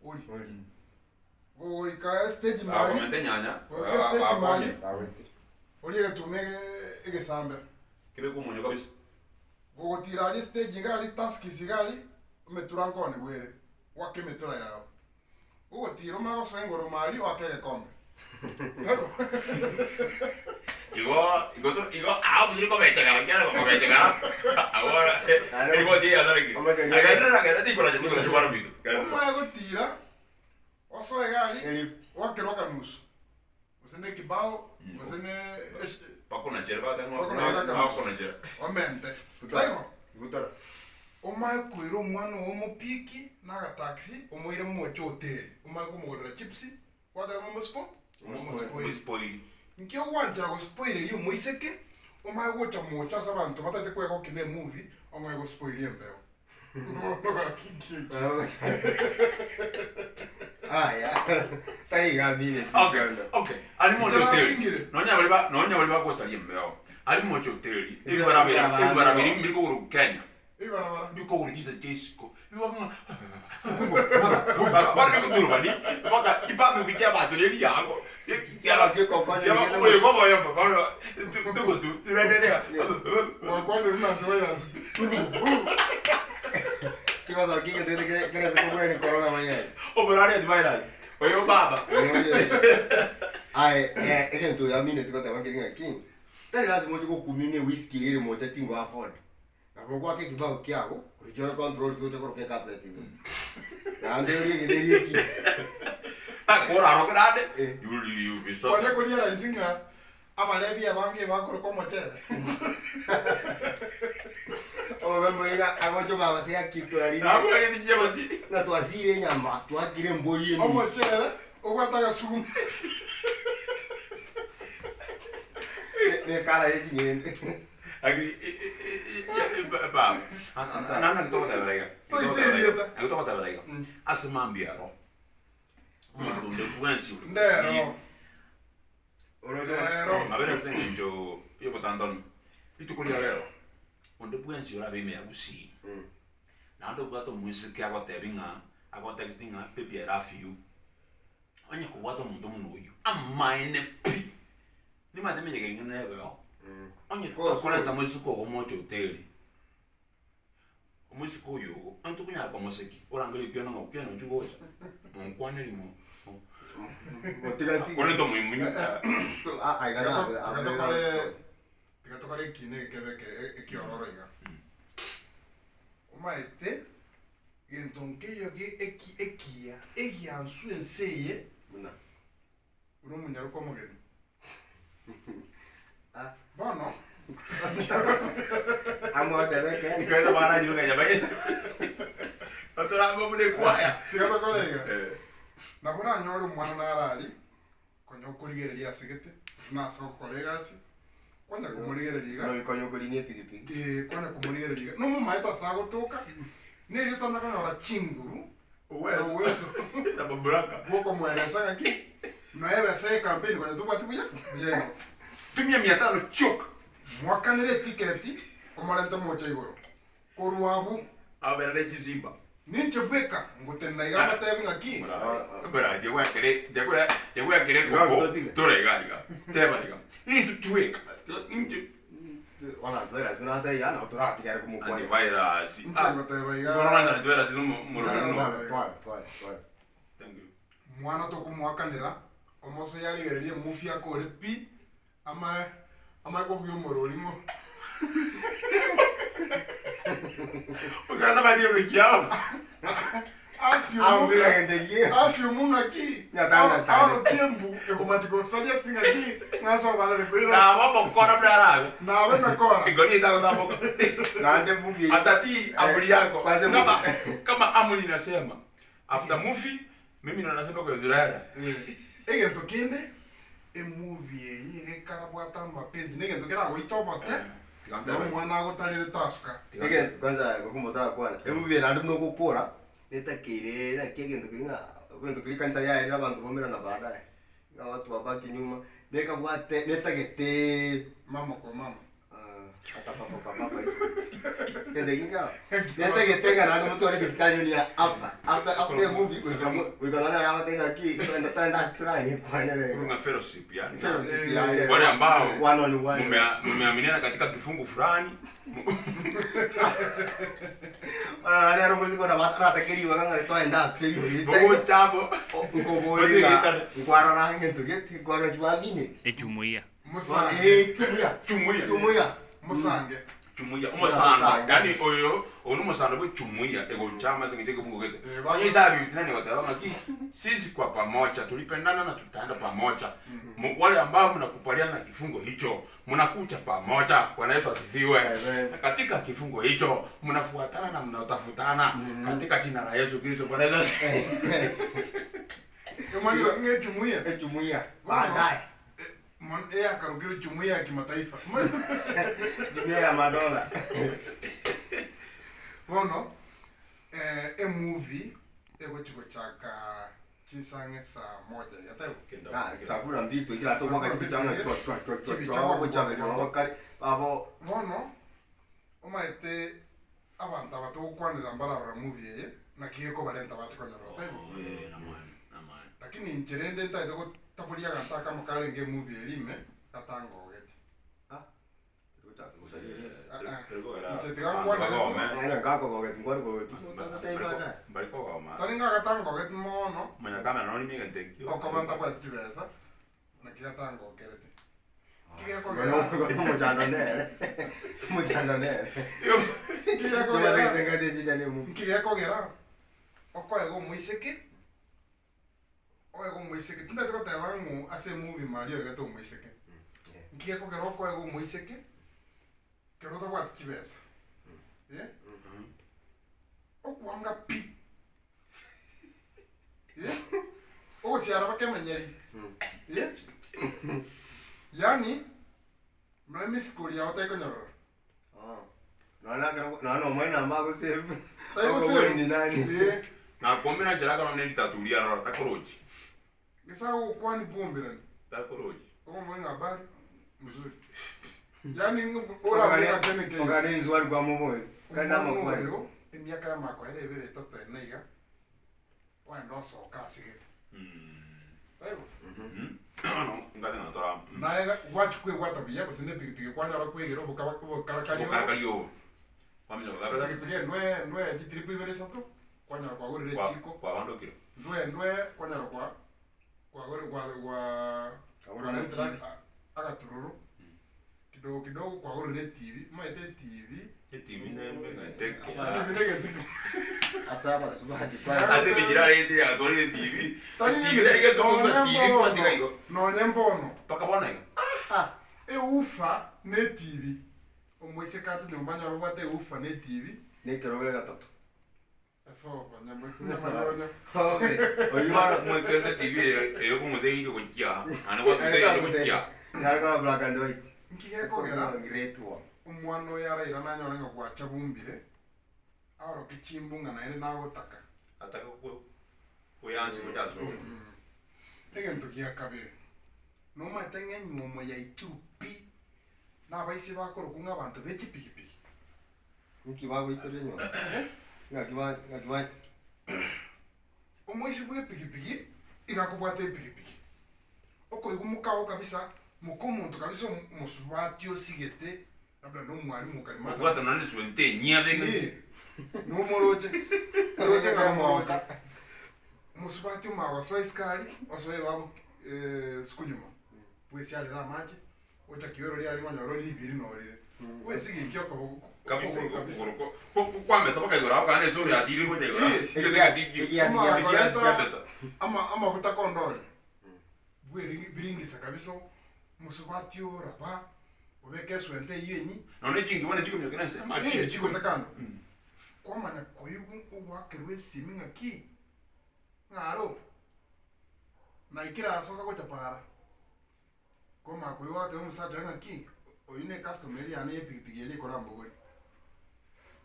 orie. Orie. Gogoika estage mari, Bakomenta enyanya, goika estage mari, bakonye. Bagoetire. orie egetuma ege- egesambe. Kebeke omonyo kabisa. Gogotira aria estage iga aria Tuskys iga aria, emetura nkoonigwa ere, gwaka emetura yao. Gogotira omanye gosoa engoroma aria oake egekombe. Taibo? Igo igo to igo abuire kobechegera kiara kobechegera abo eriboti eyasare ki. Agaenderera agenda tikoracha tikoracha bwana ominto. Omanye gotira, osoe iga aria, Elift. gwakerwa akanusu. Gose ne ekebao, gose ne esh- Bakonachere base ng'a Bakonachere akanusu. bakonachere. Omente. Taibo? Butora. Omanye koira omwana oo omopiki na agataxi omoire moche hoteli, omanye komogorera chips, gwateba ng'a omospo omospoil. Omospoil. Nki ogwanchera gospoileria omoiseke, omanye gocha mocha ase abanto batagete kwegokia na emovie, ong'e gospoilia embeo. Bono gaki nki ekio? Aya, tari iga amine. Okay, okay. Ari moche Inche hoteli. nabingire. Nonya bari ba nonya bari bagosaria embeo. Ari moche hoteli. Ebi Ebibarabera, barabara ebibarabera mbeo. mbiri kogoro Kenya. Ebibarabara. Bikogoro chinsa chia isiko. Bari bikuturubani mpaka chipapi chia abanto ne riago. Gwakwanire buna antivirus. Chigosoa kigetete kere ase kobweni corona virus. Oborari antivirus. Oyo baba. Aye, eh, egento oyo amineti goteba nkeri ng'a ki, tari lasima oche gokumia ng'a ewhisky eye ere mocha tingo afford. Nabo ogoaka ekebao kiago, goicha ore control tocha koroka ecarpet igoro. Naende orie egitheri eki. Koraro kerande. Eh. You you be so. Kwanya koria rahisi ng'a abarebi abange bakoroka omochere. Obobe mbore iga agocha omanya gose gaki twarire. Nabo egeti chichabati. Ng'a twasire enyama, twakire embori enusu. Omochere obwate agasumu. Ne ekara ye ching'ende. Lakini baba, naki togotebera iga. Toite erieta. Naki togotebera iga. Ase mambia aro. Omonto onde bwensi ore Ndero. Gusii. Ndero. Mabere ase eng'encho y'obotantanu. Rituko ria rero, onde bwensi orabe ime ya Gusii, naende obwate omoiseke agotebi ng'a agotext ng'a baby I love you, onye kobwate omonto buna oyio, amaene pi, nimanyete emeyega eyio nebe oo, onye tokorenta moiseke ogo moche hoteli, omoiseke oyo ogo, onye tokonyara komoseki, orangerie okione ng'a okione inchuo gocha, monkwaneri mo Gotiga-tiga. korenta omoimunyi. Ah, ah, iga Tiga nabe, tiga abe- tokore tiga tokore ekina ekebe eke ekiororo iga. Omaete gento nkeiyo ge eki ekiya egiansu ense eye Buna. buna omonyaroka omogeni. Ah. Bono Amotebe ekeene. Nkaeta baraji bakanya baye. Batoramba buna ekwaya. tiga tokore iga. Eh. Nabo oranyore omwana naro aria, konya okorigereria asegete, gose nase ogokora egasi, kwanya komorigereria iga. Sino konya okorinia epigipigi. Eh, kwanya komorigereria iga. Nomomaete ase agotoka, nerio otanya konyora chinguru, Uwezo. na uwezo Na mamlaka. bwokomoeresa ng'aki, noe ebesa ye campaign konya tobwati buya, buya igo. Tumia mia tano chioka. Mwakanere etiketi, omorente mocha igoro. Korwa abwo. Abera ne chisimba. Ninche bweka ngotenena iga mbatebi ng'aki. Bera jegwekere jegwe jegwekere koko tore iga iga. Teba iga. Nintu tweka. Inche Antivirus buna ataiyo nabo toratigare komokwania. Antivirus. Inche ngoteba iga. Bono nanya antivirus no mororano. Pole pole pole pole. Thank you. Mwana tokomoakanera, omosoe arigererie emufia akore pi, Amae amae kobugia omorori ng'o. Ogenda bari ogokiao. Assume assume ng'aki aorokie mbu ekomachi ko suggest ng'aki ng'ase obarere koira. Nabo omokora buna arabe. Nabe nakora. Igoro etagotamboka. Naende movie Atatii amri yako. Kwanza Kama kama amri inasema after movie Mimi ndo nasema kwa Israel. Egento kende, emovie eye iga ekarabwate amapenzi na egento keragoite obote, na omwana agotarire tasuka. Egento kwanza gokumba otarakwana, emovie eye naende buna ogokora, netakeire naki egento keria ng'a egento keria ekanisa yaerire abanto baumerana baadaye, ng'a watu wabaki nyuma, nekabwate netageteeee. Mama kwa mama. Ata papa kwa papa Kende kinga. Netagete ng'a naende motware discussion ya after. After after a movie goika mo goika nonye nabate ng'aki twende twende ase turayekwanere. Kuna fellowship yani. Fellowship ya ya. Wale ambao One on one. mumeaminiana katika kifungu fulani. Bono naende ere omosike ona batarakeriwa ng'a twagenda ase eywo. Bogocha amo. Nkoboria nkwarora ngento gete nkwarora chiwamineti. Ejumuiya. Mosange. Eh, chumuya. Chumuiya. Chumuya. Mosange. Chumuiya. Omosando. Omosango. Yaani oyo oyo nomosando bwe chumuiya egochama ase eng'encho ekefungo gete. Eh, Onye ise abiutinani goteba ng'aki sisi kwa pamoja tulipendana na tutaenda pamoja. Mu- Wale ambao mnakubaliana na kifungo hicho mnakuja pamoja. Bwana Yesu asifiwe. Amen. Na katika kifungo hicho mnafuatana na mnatafutana katika jina la Yesu Kristo. Bwana Yesu asifiwe. Omanyire ng'a ejumuiya. Ejumuiya. Bono, Baadaye. Mon eyakarokire jumuiya ya kimataifa. Jumuiya ya madola. Bono eh, emovie egochi gochaka chinsa saa moja iga taibo? Ah, saa kumi na mbili twekire ase omwaka chibicha ng'a chwa chwa chwa chwa chwa bagochaberi nabo bakare babo Bono omaete abanto aba togokwanera mbararora movie eye naki gekobarenta bache konyorora taibo? Lakini inche rende ntaete gotaboria aganto akamo karenge emovie eria ime gatangogeti. Inche tiga nkwanere tu. Onye nkakogogeti nkware kogogeti tototebia baadaye. Tari ng'a gatangogeti mono, okoba ntabwati chibesa, naki gatangokerete. Kigekogera Omochando nere omochando nere kigekogera Chimatete ngate eshida ne movie. nkigekogera okoega omoiseke Oegwe omoiseke, tintagete goteba ng'o ase emovie Maria oegete omoiseke. Nki gekogera okoegwa omoiseke kero otabwati chibesa? Eh? Okwanga pi. Eh? Ogosiara bakemenyeri. Eh? Yaani, noe emisiko yao taikonyorora. Nonya ekero nonya omonyene nabo agosave, Taigosevu. okobori ni nani. Eh. Nakombera nchera akoro ne ritatu riria aroro takorochi. Gese agokwani bwomberani. Takorochi. Okomoboria ng'a habari, mzuri. Yaani orabore ng'a kende nkeiyo. Ogane riswali kwamoboria. Kare Omwana namakwani. oyo emiaka yamakoera ebere etato ene iga, ogenda osoka asegete. Taibo? Ngase natora amo. Naye gwachia kwebwata buya gose na epigipigi kwanyora kwegera obokaba obokarakari obo. Obokarakari obo. Kwamanya gokabera. Epigipigi endwe endwe chitiripu ibere isato, kwanyora kwagorire Kwa echiko. kwabandokire. Ndwe ndwe kwanyora kwa kwagore kwa kwa Kwagora kwarentera TV. agatururu kidogo kidogo kwagorire etibi, omanyete etibi. Etibi nembe ng'aiteke. Etibi negento ekemo. Ase abasubati kwanza. Ase emechie arete yatwarire etibi. Tari Etibi tari gento nonye kobua tibi mbono, kwatiga igo. nonye mbono. Mpaka bono iga. Ah! Ewoofer na etibi, omoiseke ache nyomba anyore obwate ewoofer na etibi. Na ekerogo egatato. Mwekerete TV eye ekong'usa gochia naende gwatuta eyende gochia. Nare kora black and white. Nki gekogera Giretwa. omwana oyo arairane anyore ng'a gwacha bumbire, aoroke chimbu ng'a naende nagotaka. Ataka koyansi gocha ase obo. Egento gia kabere, nomanyete ng'a enywomo yaikirwe pi, nabaisia bakorokwa ng'a abanto be chipigipigi. Nki bagoiterera enyomba? Ng'aki ba ng'aki ba Omoisia bw'epigipigi iga akobwata epigipigi, okoigwa mokao kabisa, moka omonto kabisa omosubati osigete, labda na omwalimu okare madam. Obwate nonye neswenta enyia abegete. Eeh, nomoroche, oroche ng'a nomoroche. Omosubati omanye gosoa isiko aria, osoe ibabu sukunyuma, bwesiarere amache. Gocha kioro riarenge onyore ore ribiri norire. Bwesige inki okoboko Kabisa okogoro igo kabisa. okogoro ko ko kwamesa mpaka igoro abwo naende esuru yatire gocha igoro. Eh, Egesegi egiasi- ki- Omwana egiasi koreta kiamesa. ama amaguta kondore. Bweri biringisa kabisa omosubati oraba obeke eswenta eywo enyi. Nonya chingi bono chikominyoka ense amache Eh, chikomi- chigoeta kando. Kwamanya koigwa ogoakerwa esimi ng'aki, ng'a aro, naikire ase okagocha para. Komanya koigwa agatebia omosacha oye ng'aki, oyio ne customer eria yane y'epigipigi eria ekorambogoria.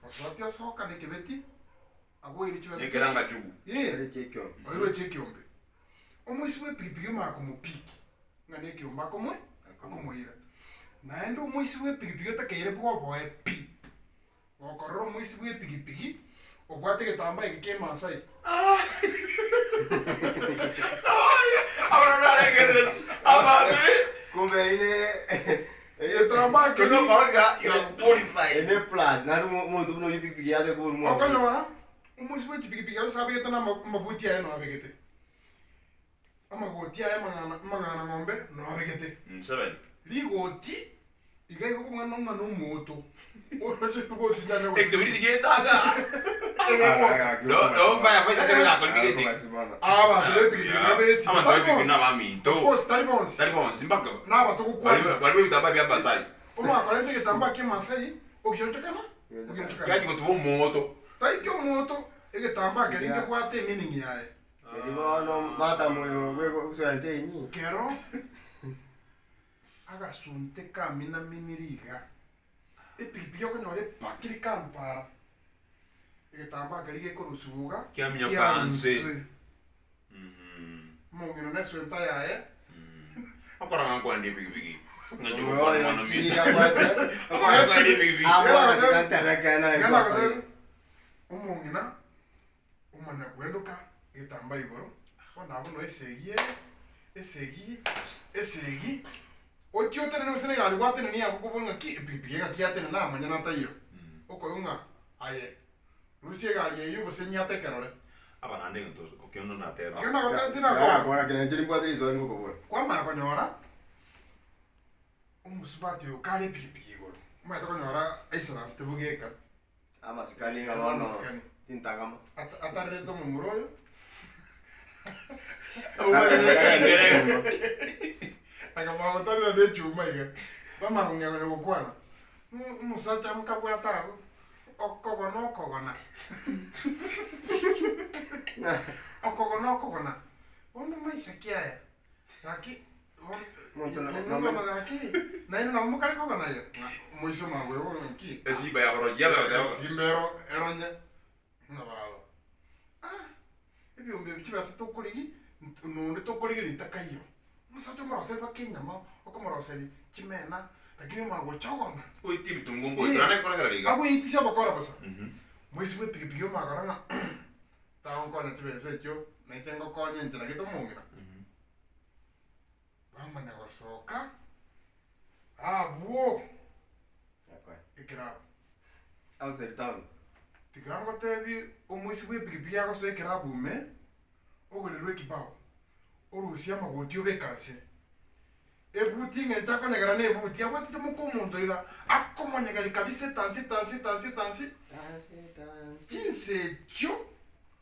Mosubati osoka na ekebeti, aboire chibesa Nekeranga chugu. Ee, Ere ekiombe. oirwe echi ekiombe. Omoisia bwa epigipigi omanya komopiki, ng'a na ekiombe akomoe, akomoira. Naende omoisia bwa epigipigi otakeire bwoboe pi, Gokorora omoisia bw'epigipigi obwate egetambaa eke ki'emasai. Kumbe ine Egetambaa keria ene plus naende omonto buna oyio epigipigi yate korwa mwa okonyora omoisia bw'echipigipigi ase abegete na amabuti aye noo abegete. Amagoti aye amang'ana amang'ana ng'ombe noo abegete. Rigoti iga igo omwana omwana omoto oroche rigoti riane gose. Abanto b'epigipigi nabesike tari bonsi. Of course tari bonsi. Nabatogokwana. Omoakorente egetambaa ki'emasai ogionchokana ogionchokana. Tai ki'omoto egetambaa keria nkebwate emeaning yaye. Erio bono matamu oyo bw'egoswenta enyi. Kero agasunte kaminaminire iga, epigipigi okonyora epakire kampara, egetambaa keria gekorusigwa iga, Kiaminyoka nse. kiaruswe. Omong'ina na eswenta yaye. Okorora nkwende epigipigi. Ng'achi Oyo gokwana mwana ominto. tiga abwate. Okorora nkwende epigipigi. Abwate gatereke naye Ng'ana gwakora. agoteba, omong'ina Omanya kwendoka egetambaa igoro, bono abwo noe esegi ere, esegi, esegi, ochie otenene gose na egari gwatenenia abwo kobua ng'aki epigipigi eng'aki yatenena amanyene ataiyo. Okoigwa ng'a aye, rusia egari eywo gose nyiate ekerore. Aba naende egento okio nateba. Ekero nagoteba tinakora. Narakora kere inche nimbwate riswali ngokobora. Kwamanya konyora, omosubati oyo kare epigipigi igoro, omanyete konyora aisaransete bogeka. Amasikani ng'a bono Amasikani. tintagama. Ata- Atarerete omomura oyo. Akamanya gotarera na echuma iga. Bamanya kong'ea konya gokwana. "Mm, Omosacha mokabwate abwo, okogona okogona. Okogona okogona. Bono maisha ki aya? Gaki, Omonto na- bono bono gaki, naende nabo mokare kogona aye? Ng'a moiso magwebo ng'aki? Esimba ya borojia begoteba. Esimba ero eronye ng'a baba. Ah, ebiombe ebi chibesa tokorigi, nonde tokorigeria ntakaiyo. Omosacha omoroseri mpaka enyama, okomoroseria chimena, lakini omanye gocha ogona. Oitie ebitunguo ngoetera naende koregera iga. Agoitisia obokora bosa. Moisi bwa epikipiki omanye korora ng'a tagonkonya chibesa echio, nainche ngokonye enchera gete omong'ina. Bamanya gosoka, abwo ekerabu. Outside town. Tiga ngotebie omoisi bwa epikipiki agosoa ekerabu ime, ogorerwe ekibao, orusie amagoti obeke anse. Ebuti eng'encho akonyegera na ebuti, abwatete moka omonto iga, akomonyegeria kabisa etansi etansi etansi etansi, chinsa echio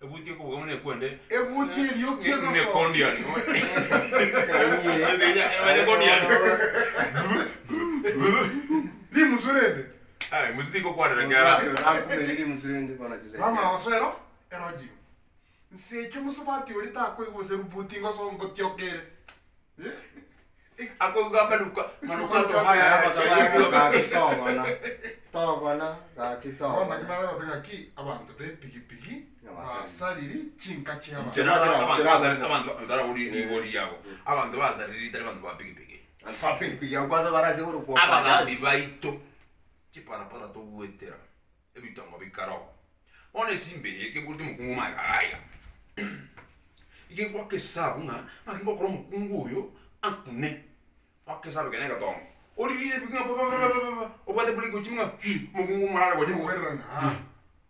Ebuti ekobuga buna ekwende. Ebuti erioki Buna egosokia. ekondiani. Ekondiani. Rimusu rende. Ai, musu tigokwanera kera. Mama gosoa ero eroji. Nse echio mosubati oria takoigwa gose rubuti ngoso ngotioka ere. Eh? Akoigwa amanuka, manukato haya. Togona, gaki Bono togona. naki nare goteba ng'aki abanto be epigipigi basariri chinka chi'abanto. Inche naro abanto basariri, abanto otaragori rigori riago. Abanto basariri tari banto ba pikipiki. Pikipiki ya kwanza barase korokwa Abagambi baito chiparapara togwetera ebitongo bikaroo. Bono esimba eye ekebureti omokungu omanye iga iga. Iga egwaka esabu ng'a ng'aki ngokora omokungu oyo akune, goaka esabu ekero na egetongo, origie ebi ng'a papapapapa obwate brake gochia ng'a hii, omokungu omorare gochia Omowerera ng'a aa.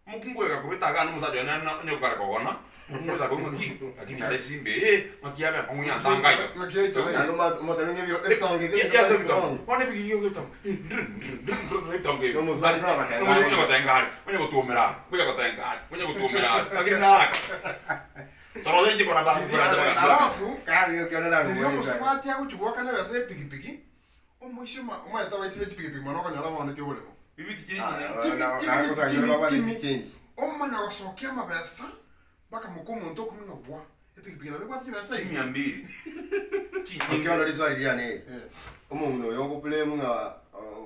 Omokungu oyo gakobeta iga na omosacha oye nere onye kare kogona, omokungu ocha koigwa ng'aki, lakini are esimba eye, ng'aki yabe enkong'u yantanga iga. Ng'aki yaikora iga. Naende omotebi ng'a ebiro ebitongo ebi Yes, ebitongo. Bono ebigigi ebitongo, ndiri ndiri ndiri ndiri ebitongo ebi. Nomosubati kora gotenga Onye are. gotenga are, onye gotuomera are, onye gotenga are, onye gotuomera are, lakini naraka. Toroche inche barabara baranja bagakwa. Alafu, Kare okiona riria nakoboria omosubati agochia goakana ebesa ya epigipigi, omoisia oma omanyete abaisia be chipigipigi mono okonyora baonetie oboremo. Bibiti chiri Ah, nyinyi. Chimi, na- chimi, na- chimi, na- chimi. change. Omanya gosokia amabesa, mpaka moka omonto okumia ng'a bwa, epigipigi nabo ebwate chibesa iga. Chimia mbili. Chinyinge. Okiona riswali riane eri. Eh. Omong'ina oyo ogoblame ng'a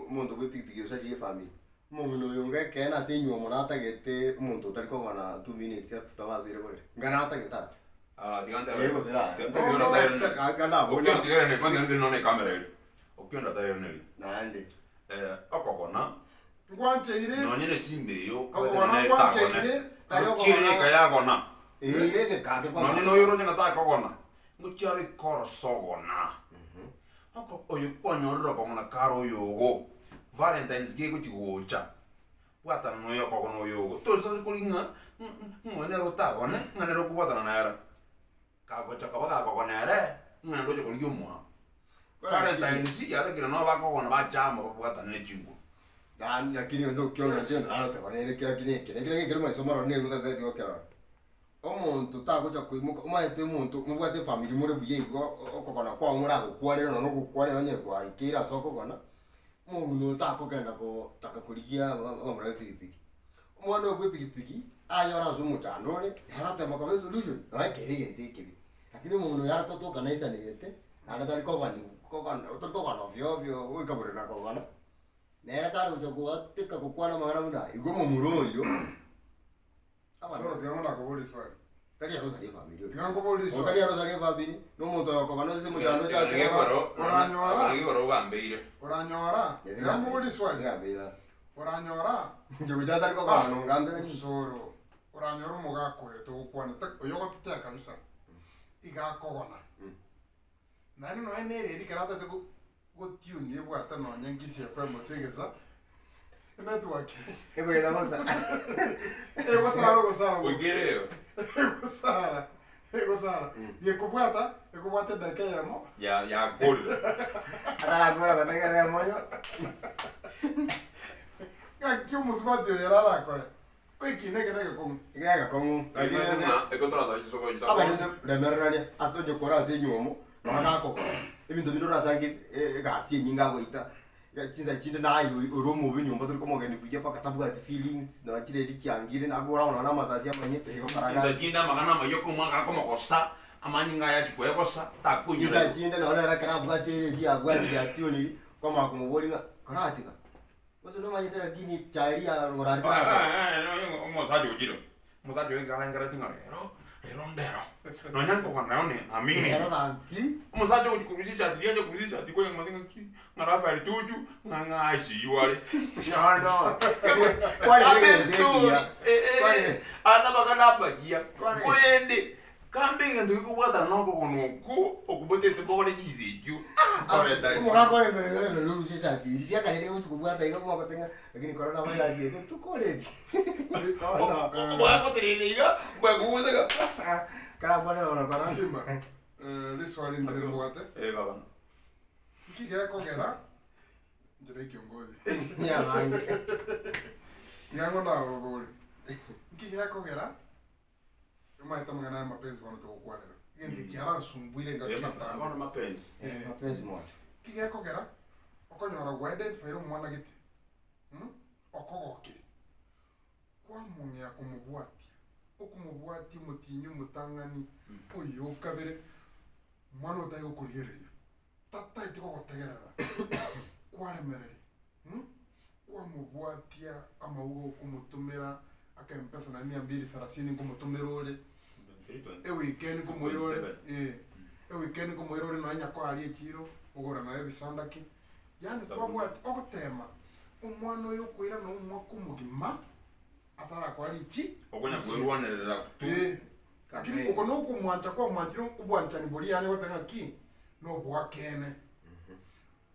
omonto bwa epigipigi osaririe efamiri. Omong'ina oyo onga ekeene ase enywomo natagete omonto otari kogona 2 minutes after basoire borere. Inga natagete ake. Ah, tiga ntebe. Eh, gose yaya. Tiga- tiga ndatare neri. Anga naboria. Okiondo tiga neri, kwanza neri none ekamera eri. Okiondo ndatare neri. Naende. Eh, okogona, Ngwancheire, nonye na esimba eyo, Okogona okobete ngwancheire, Tari okogona. Chire eka yagona. Eh, ire egekake kwa Nonye noyo oroche ng'a takogona, ngochiare ikorosogona. Oko oyo kwanyorire okogona kare oyogo, Valentines gegochi gocha, bwatana na oyo okogona oyogo. Toisa kori ng'a ng'a nere otagone, ng'a nere okobwatana nere. Kagocha koba gakogona ere, ng'a naende oche korigia omwabo. Valentines yatakire nabo bakogona bacha amo babwatane ne chinguo. Yaani lakini onde okiona inche naroteba nere kera kire eke, na kera ekere maiso marore nigo otataeti gokerora. Omonto tagocha koimoka omanyete omonto mobwate efamiri more buya igo okogona kwao moragokwanere nonya ogokwanera onye gwaikeire ase okogona, omong'ina oyo takogenda kotaka korigia abamura b'epikipiki. Omwana oyo bwa epikipiki, anyore ase omochando ore, nere otema koba esolution, nonya ekere egento ekebe. Lakini omong'ina oyo are gotoka naisanegete, naende tari kogani kogana tori kogana ovyo ovyo goika borere na kogana. Nere tari gocha goateka gokwana amang'ana buna aya, igo omomura oyo, Soro tiga ngonakoboria eswali. Tari arosaria efamiri oyo. Tiga nkoborie eswali. Otari arosaria efamiri, na omonto oyo okoba nonye ase omochando ochake Egekoro, Oranyora. egekoro ogambeire. Oranyora, tiga nkoborie eswali. Oranyora, Inche gocha atari kogana nongambera ninki. Soro, oranyora omogaka oyo togokwana, oyo ogotetea kabisa, iga akogona. Naende nonye na eredi ekero atagete go gotune ebwate nonye Kisii FM gose Egesa, enetwork Ekoyera bosa. egosara ogosara Oikere eyo. egosara egosara gekobwata ekobwata edakika eyemo Ya yakorire. Atarakora gotegerera moyo. Ng'aki omosubati oyo ere arakore Ko ekina eke negekong'u. Eke negekong'u, lakini rende Eko torasabe chisoko echi abarende remererania ase onye kore ase enywomo, nonya gakogora, ebinto binde orasange egasi enyinge agoita, chinsa chinde naye ore omobe nyomba tori komogeni buya mpaka tabwati feelings, nonya chiredi chiangire nakogora nonya na amasasi amanyete igokora Chinsa gasi. chinde amang'ana amaya okomwaka akomogosa, amanyinga aya achia koegosa, Chinsa takoinyora. chinde nonya nere ekero abwate eredi abwatire ationiri, kwamanya komoboria ng'a koratiga. Gose nomanyete lakini echae riria orarete Omosacha ochire, omosacha oyo iga arengereti ng'a rero, Rero ndero, nonya nkogana naye one naminire. Rero gaki. Omosacha ogochia korusia echati riacha korusia echati konya ng'omate ng'aki, ng'a Raphael Tuju, ng'a ng'a ICU are. No, no. Kware egento ekiya. Kware. Anabaga nabayia. Kware. Korende, kambe egento gekobwatana na okogona okwo, okobotete mbogore chinsa echio, koreta Omogaka ore mbere mbere mbere orusie echati eria riakare rigochi kobwata iga mogote ng'a lakini korona virus eye tetukoreti. Omogaka otenenire iga, bwekoguseka. Karakwanera bono korona. Simba, eh, riswali ndire mbwate. Eh baba. Nki gekogera nchera ekiongozi. Nyabange. Tiga ndababore. Nki gekogera omanyete amang'ana ya mapenzi bono togokwanera. Egento eki aransumbuire engaki Eh, entambe. bono mapenzi. Eh, Mapenzi mono. Nki gekogera okonyora gwa-identifyire omwana gete mm, okogokire kwamong'ea komobwatia okomobwatia omotinyi omotang'ani oyo okabere omwana oyo tari gokorigereria tataeti gogotegerera kwaremereria mm, kwamobwatia amauga okomotomera aka mpesa naende mia mbili thelathini nkomotomera ore eweekend nkomoira ore eh, eweekend nkomoira ore nonya nyakoa aria echiro ogora nonya ebisandaki yaani Sabuni. kwabwati ogotema omwana oyo okoira na omwaka omogima atarakoa richi Okonya kwerwanerera tu. Eh, lakini oko nokomwancha kwamwanchire obwanchani boria yaani goteba ng'aki nobwakene.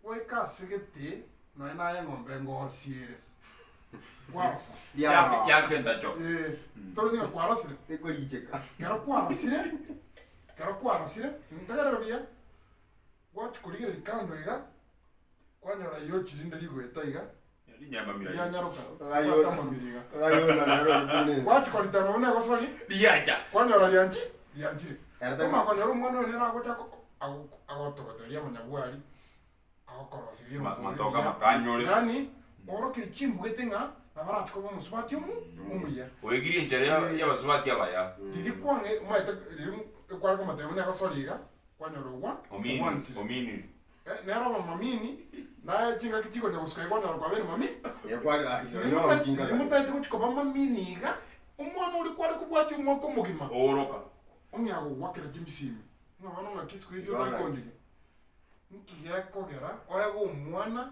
Goika ase gete nonya naye eng'ombe ngosiere, kwarosa. Yake yakenta cho. Eh, tore nigo kwarosire. Ekoricheka. Kero kwarosire, kero kwarosire, ntegerere buya, gwachi korigereria kando iga, kwanyora yochi rinde rigoeta iga, Rinyamamira. rianyaroka, Ayo. bwata amamira iga. Ayona nero oribune. Gwachi koritana buna egosori, Riacha. kwanyora rianchi, rianchire. Ere tari- Omanye konyora omwana oyo nere agocha agotogoteria amanyabwari, agokoroseria Ma- matoke amakanyore. Yaani, orokire chimbwete ng'a nabo arache koba omosubati omu omuya. Oegirie enchera ya- y'abasubati abaya. Riria kwang'e omanyete riria ekware komotebia buna egosori iga, kwanyora ogwa Omini, ogwanchire. ominiri. Eh, nere oba mamini, naye chingaki chigocha gosuka iga kwanyora kwabere mami. Ekware Riria riria motaete gochia koba mamini iga, omwana oria kware kobwatia omwaka omogima, Ooroka. ong'ea gogwakera chimbisi ime. Ng'a bono ng'aki siku hizi otari kondigia. Nki gekogera oege omwana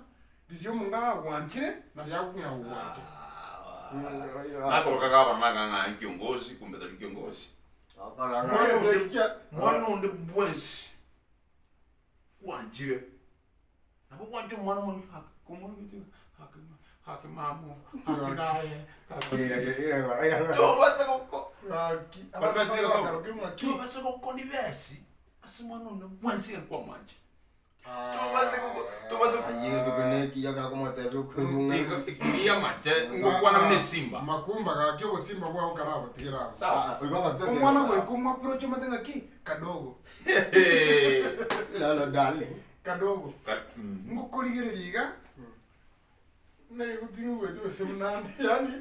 riria omonge agwanchire nario agokong'ea gogwancha? Nakoroka gabana naka ng'a nkiongozi kumbe tari kiongozi. Mwana Kia- Mwana onde bwensi gwanchire nabo gwancha omwana omore haki komorogete haki haki mamo haki naye haki tobasa goko Gaki, Bari basi nigo abanto bakaroka ng'aki? tobasa gokoni besi ase omwana onde bwensi ekero kwamwanchire tobase goko tobase kiria amache ngokwana buna esimba Makumba gaki obosimba bwao karabotigera abo. sawa Omwana goika omwaproach omate ng'aki kadogo kadogo ngokorigereria iga naigotiri ogwete gose buna ande yaani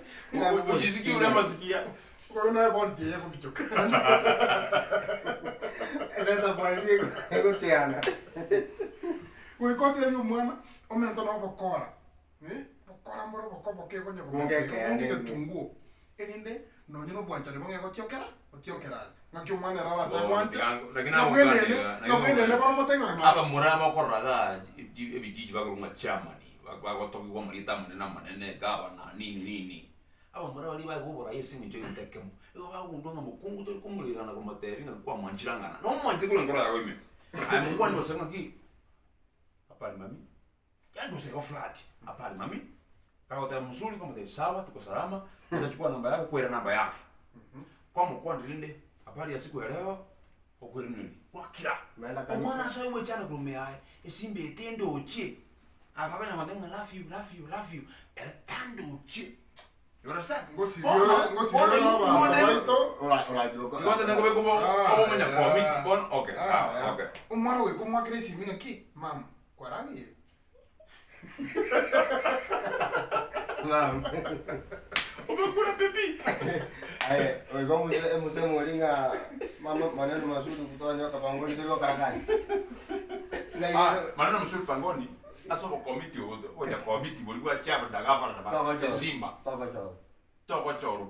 ojisikie ure amasikia okoigwa naye body teyegobichoka goika otebie omwana omente na obokora eh, bokora mbore oboko oboke okonya Bonge ekeene. bonge egetunguo erinde nonye na obwanchani bong'e gotiokera gotiokera are ng'aki omwana ere arache agwanche Lakini nabwenene agokwanera, nabwenene bono mote ng'a ng'a abamura bakorora ga ebijiji bakorwa ng'a chairman bagotogigwa amarieta amanene amanene gavana nini nini abamura baria baigwa oborai ase eng'encho y'egento ekemo igo bagundua ng'a mokungu tori komorera na komotebia ng'a kwamwanchire ang'ana na omwanchete korwa enkoro yago ime aye mokwane gose ng'aki hapana mami yaani gose igo flat hapana mami kagoteba mzuri kwamotebia sawa tuko salama nitachukua namba yako kwera namba yake kwamokwanera rinde habari ya siku ya leo okwerineri gwakira Umeenda kanisa. omwana ase oyo gwechanda korwa ime yaye esimba ete ndochie akabanya gote ng'a love you love you love you ere tandochie you understand Ngosiriore ngosiriore abanto baito obomonya komiti bono okay sawa okay omwana goika omwakere esimi ng'aki mama kwaragire omekura baby Msemo ng'a mama maneno mazuri kutoa nyoka pangoni toka karakani. Ah, maneno msuri pangoni ase obokomiti obo obocha komiti bori bwa chair na gavana na ba esimba Toka choro. togochorwa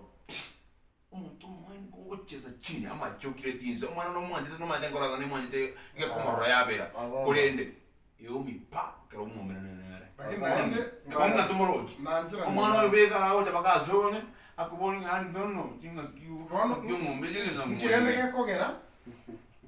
omonto omong'aini. Ogochesa chini amachokire tinse omwana nomwanchete nomanyete nkoroka nimwanchete gekomorora yabera korende eomi pa ekero omwomerane nere. Lakini naende Ekero ng'a tomorochi nanchera omwana oyo beka agocha mpaka ase ore akobori ng'a yaani tono ching'aki Bono ng'aki omombe chigesa inki rende gekogera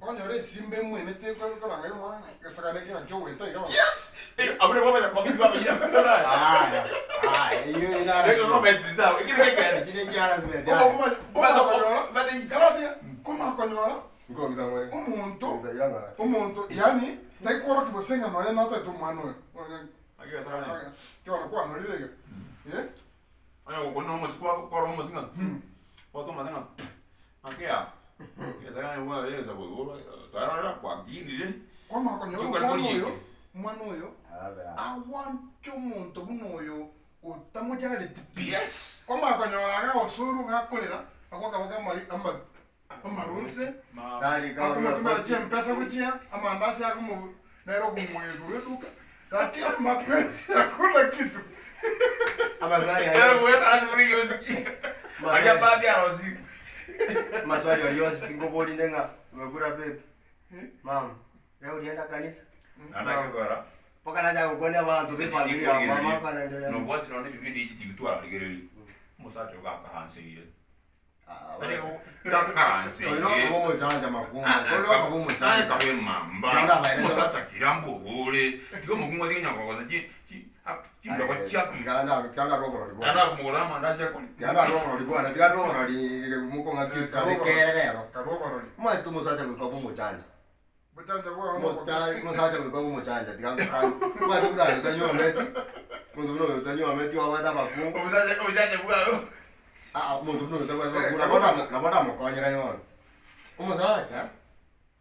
Okonyora esimba emwenete ekorangeria omwana ng'a gesagane eke ng'aki ogoeta iga bono. Yes! Eh, abwo nabo abanyakomiti bamenyire Aya, aya, eyio ere Eke harassment. comment sawa, eke neke ekeene. Eki ne harassment, Koma aya. komanya- Obata- koma konyora, obata- karatiga, koma konyora Nkong'isa more. omonto, Nkong'isa ira ng'ora. omonto yaani taikorokia gose ng'a nonya nataete omwana oyo. Ake gesagane. Ekero kwanorire iga, eh. Onye gokwana na omosiko kwaro omosi ng'a gwaka amate ng'a ng'aki yaa, egesagane bwaba egesa koigorwa twarorera kwakinire, Kwamanya konyora Chikore omwana oyo, korieke. omwana oyo agwanche omonto buna oyo otamojareti pi. Yes! Kwamanya konyora iga agosuru iga akorera, agoaka boka amari ama amaruse, Narika akomotumera ororo chimpesa gochia, amandasi akomo nere okomoegwa eduka, lakini mapenzi hakuna kitu. Amaswali Ero ayo. goeta ase buna egosiki. Aria papi arosi. Maswali ayo yonsi pi nkoborinde ng'a umekula vipi? Mama, leo ulienda kanisa? Nana Mpaka nacha gokwania abanto be familia mama akanaendelea. Nobwati nonye ebibindi echi tibitwararigereria. Omosacha oyo gakaranseire. Tari gakaranseire. Oyo nokoba omochanja makumba. Oyo nokoba omochanja. Kabe mamba. Kianda abaereza. Omosacha kirambo ogore. Tiga omokungu atige nyakogosa chi chi chimbeko chiaku. Tiga tiga roborori bwana. Nana komogorera amandasi akori. Tiga roborori bwana. Tiga roborori mokong'aki kere rero. Karoborori. Omanyete omosacha goika obe omochanja. Bochanja bwao nobobe. Omosacha goika obe omochanja tiga ngokanie. Omanyete buna oyo otanyuometi, omonto buna oyo otanyuometi obwate abakungu. Omosacha omochanja bwao. Aa omonto buna oyo otabwati abakungu nabo ndamo nabo ndamokonyera bono. Omosacha,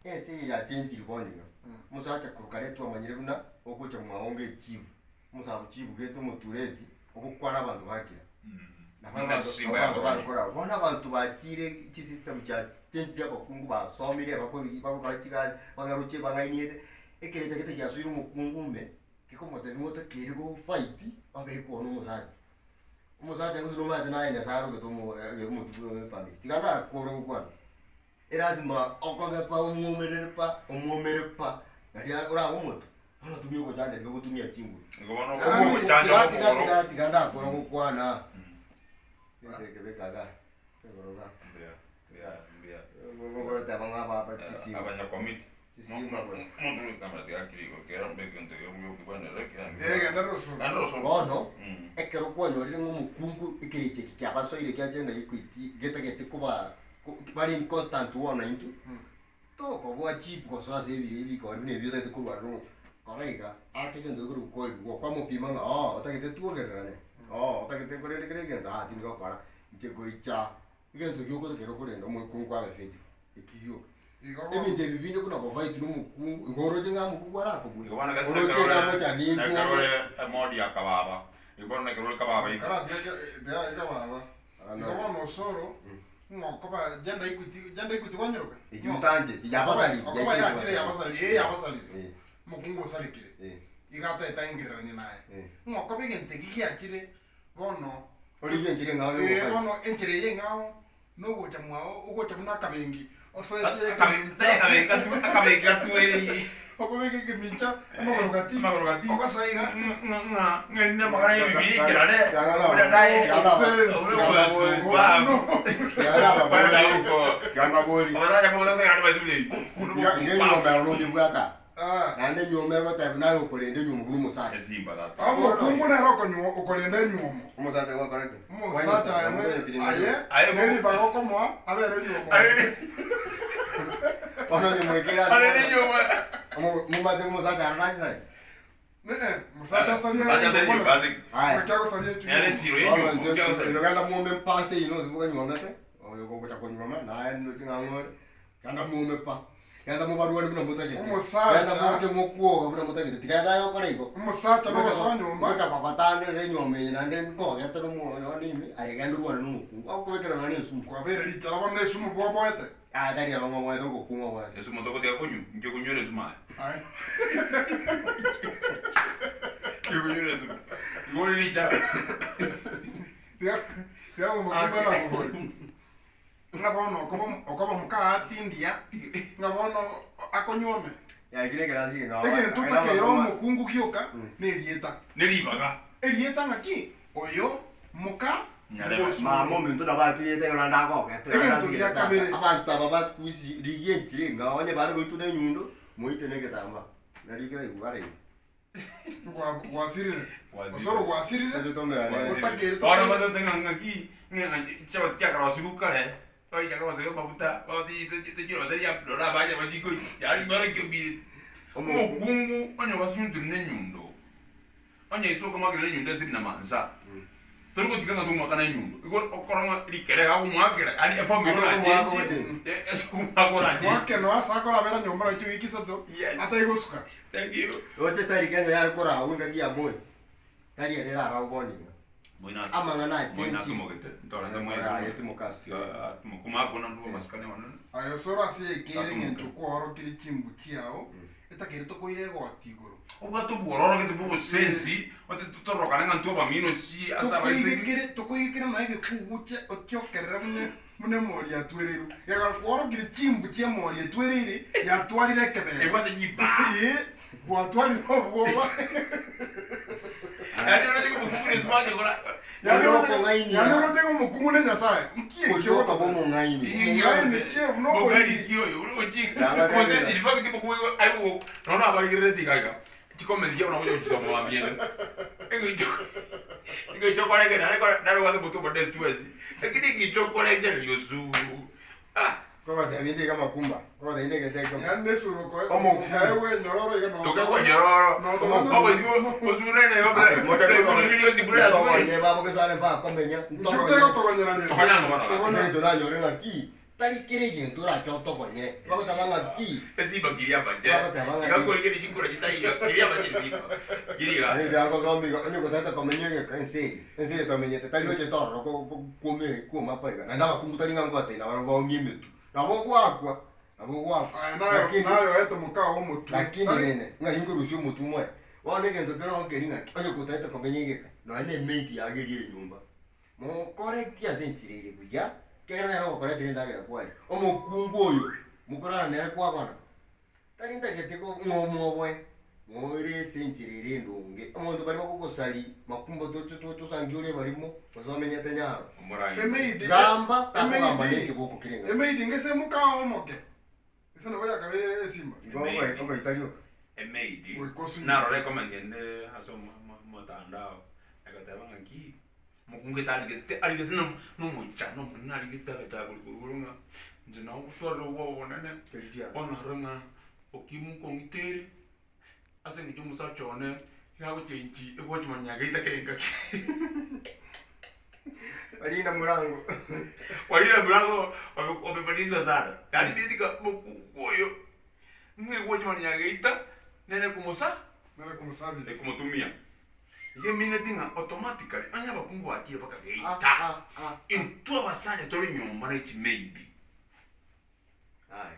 ense eye yachenchiri bono iga, omosacha korwa kare twamanyire buna ogocha mwao nga echifu, omosabu chifu gete omotureti, ogokwana abanto bakira. Nabo Buna abanto simba nabo abanto yakorire. bare korwa. Bono abanto bachire chisystem chiachenchiri abakungu basomire bakori bagokora chigasi, bagaroche bang'ainiete, ekerecha gete giasoire omokungu ime, gekomotebia ng'a otakeire go fight, obekwe na omosacha. Omosacha gose nomanyete naye nyasaye arogete omo omotuko bwe efamiri, tiga ndakore gokwana, erasima okobe pa omwomerere pa omwomere pa, naria orabe omotu, bono tumia ogochanja tiga gotumia chinguru. Igo bono Yaani, ogochanja Tiga tiga okogoro. tiga tiga ndakora gokwana, gento eke beka igaa, igoro igaa. Mbuya, mbuya, mbuya. Goteba ng'a baba chisimba. Abanyakomiti. Chisimba gose. Omonto ore kamera tiga akire igo kera mbe egento gekobwanera kera. Eh, genda rosoro. Genda rosoro. Bono, Mm. ekero kwanyorire ng'a omokungu ekerecha eke kiabasoire kiachenda equity getagete koba ko- bare in constant war naintwe, tokoboa cheap gosoa ase ebire ebikori buna ebi otagete korwana na kora iga, ake egento gekore gokoriwa, kwamopima ng'a oo otagete twogererane, oo otagete nkorende kera egento aa tindi gokora, inche goicha egento giokotakera okorenda omokungu abe faithful, eki gioka. Igo bono. Ebinto ebi binde buna gofight na omokungu, igo oroche ng'a omokungu arakobue, Igo bono oroche ng'a mochaningo ekero ore. ore emodi ya kababa, igo bono ekero ore kababa iga. Karatiga tiga kababa. Igo bono osoro, ng'a okoba gender equity, gender equity kwanyeroka? Echio otancheti, yabasariri, Okoba yaitire yachire yabasariri. yabasariri, eh yabasariri. Eh. Omokungu osarikire. Eh. Igo ataete aingereranie naye. Eh. Ng'a okoba egento eki giachire, bono, Origie enchera eng'ao eh, yogofight. bono enchera eye eng'ao, Nogocha mwao, ogocha buna akabengi, osoete Akabengi gatwereire. Okobeka ekemincha amagoro gati, Amagoro gati. ogosoa iga. Ng'erinde amagana y'ebibiri ekerare, buna naye Ngenyomba ero nonyebwata, naende enyomba egoteba naye okorenda enyomba buna omosacha. Omokungu nere okonywa okorenda enywomo. Omosacha gwakora ki? Omosacha aye aye neribaga okomoa abere enywomo. Bono onye mwekere ase Omo- momate omosacha aro nachisari. Eh, omosacha asarie enywomo. Aya. Naki agosaria enywomo. Bono inche nogenda mwome mpase ino ase bokanyuomete, oyo ogocha konyuoma naye ndoche ng'a ng'ore, genda mwome pa, genda mobarwane buna motagete, Omosacha- genda moche mokwoga buna motagete, tiga genda aye okore igo. Omosacha nogosoa nyomba. Ngocha kogotanda ase enyuomo eye naende nkogete nomoyo one ime, aye genda orwane na omokungu, agokobekera nonya na esumu. Kwabeire richara bono na esumu bwoboete. Aye tari ero ng'oboete ogokung'a oboete. Esumu togotiga konywa, inki okonywera esumu aye? Aye. Inki okonywera esumu? Igo ore richara. Tiga tiga omokungu anakobori. Ng'a bono okoba okoba mokaati ndiya, ng'a bono akonyuome. Yaikire ekerasi ekeng'ao. Egento otakeire omokungu gioka nerieta. Neribaga. Erieta ng'aki? Oyo moka Nyarebe. Mama ominto nabo atuyete ekero naende agogete. Egento gia kabere. Abanto aba ba siku hizi rigia enchera eng'ao onye bare goitwa na enyundo, moite na egetambaa. Nari kera igwa bare igo. Gwa- Gwasirire. Gwasirire. Osoro gwasirire. Totomerane. Otakeire Bono batete ng'a ng'aki ng'a chichabati chiakarosiwu kare, chiakarosiwu amaguta, tochiroseria rora abacha bachikoi, yaani barokio mbireti. Omokungu onye gwasunyutire na enyundo, onye ise okomoakera enyundo ase ebinamansa, tori gotiga ng'a tomoakana enyundo, igo okora ng'a rikere iga agomoakera, yaani eform Ase ero okomoaka orachenchie, ogochenchia. ase okomoaka orachenchie. Mwake noa ase akorabera nyomba naki chiwiki isato, Yes. atari gosuka. Thank you. Roche tari Kenya yare koragwa engaki ya Moi, tari ere eraragwe bono iga. Moina Amang'ana moina achenchire. atumogete, ntorente Aye timokasi. Komakuna ndwo amasikani amanene. Aye osoro ase ekeire Atumokire. eng'encho kwaorokirie chimbu chiao, etakeire tokoira egoti igoro. Obwate obwororo gete bwa obosensi, ote tororokane ng'a ntwe abamino si ase abaiseke. Tokoigekere tokoigekere nonya egekugu chia ochiokerere buna buna emori yatwereirwe. Gekogera kwaorokirie chimbu chi'emori etwereire yatwarire ekebera. Ebwate chibaa. Ee, gwatwarire obwoba. Yaani oroche ng'a omokungu na esibate gora. Yaani Oyo oroche okong'ainia. yaani oroche ng'a omokungu na Nyasaye. Nki ekio Oyo okaba ogoteba? omong'aini. Omong'aini ki buna Omong'aini oboriri. ki oyo? Buna ogochika. Yanga Gose tebia. in fact omokungu igo aigo nonya nabarigerereti iga iga, chikomenti chiabo nabo ogocha gochisoma mambia ende. Eng'encho eng'encho okorengereria nare kore nare obwate omotwe omonene stress, lakini eng'encho okorengereria osuu ah. Kogotebia inde iga makumba, kogotebia inde egento ekemo. Yaani nesura okoe Omokungu. okaegwa enyororo iga notogonya. Tokegwa nyororo, Notogonya. obosio osunene Ntogonye babo gesare mbakomenya, Nki ntogonye. otegotogonyera rero? Togonyana bono. Togonya. Ase egento nanyore ng'aki, tari kera egento orache otogonye. Bagoteba ng'aki, Esimba kiria amache Bagoteba ng'aki. igakorigeri chikura chitaiyo kiria amache esimba kiria ase egento agosoma iga, onye gotagete komenya egeka ense eye, ense eye tomenyete tari ochete ororo ko- ko- kwomire kwoma pa iga. Naende abakungu tari ng'a ngobatebia nabarabwo baomie emetwe, nabo ogwakwa, nabo ogwakwa. Aye nayo Lakini- nayo oete mokao omotwe. Lakini Tari- rende, ng'ai nkorusia omotwe omoe? Bono egento kere oo nkeri ng'aki, onye gotagete komenya egeka, nonya na emaid yago eria ere nyomba, mokoretie ase enchera ere buya, ekiagera nere ogokoretera endagera kwaria. Omokungu oyo, mokorara nere kwabana, tari ntagete ko ng'a omwoboe, moire ase enchera ere endonge. Omonto baria bakogosaria, makumba toche toche osangi ore ebarimo, gose omenyete nyaro. Emaid Gamba, takogamba na emaid ekeboko kere ng'aki. emaid ngese mokao omoke. Ase nabo yakabeire esimba. Igo ogoita rioka. Emaid Goika osunye. narora ecomment ende ase omotandao egoteba ng'aki omokungu etarigete arigete na omochando omonene arigete agachaka korikwa igoro ng'a inche nabo ngotwarire obwoba obonene bono narora ng'a okimo nkong'itere ase eng'encho omosacha one iga agochengi ewatchman yageita kera engaki. Walinda mlango. Walinda mlango wamebadilishwa sana. Yaani mimi tika mokungu oyo ng'a ewatchman yageita nere komosa Nere komoservice. ekomotumia. Igo emineti ng'a automatically onye abakungu bachire mpaka geita, intwe abasacha tore nyomba ne chimaid. Aya.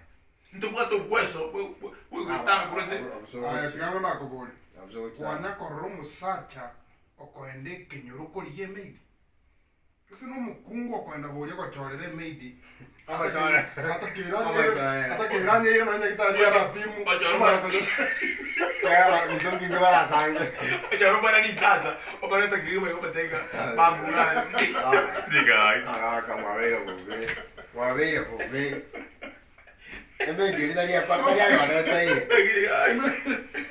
Ntobwate obweso bw'ogoitanga korwa ase Aya tiga ng'o nakoborie. Kwanya korora omosacha okoenda ekenyoro korigia emaid? Gose nomokungu okoenda boria ogochorera emaid Ogochorera. Ogochorera. atakeire anyeire nonya nyagetari arapimu Ochore omanye konya- Ntonginge barasange. Onyore omwana risasa, obarete kegima igo obatebia ng'a bamburansi. Rigai. Agaka mwabeire bobe. Mwabeire bobe. Emaid eria tari yakora tari ayoreteire. Rigai.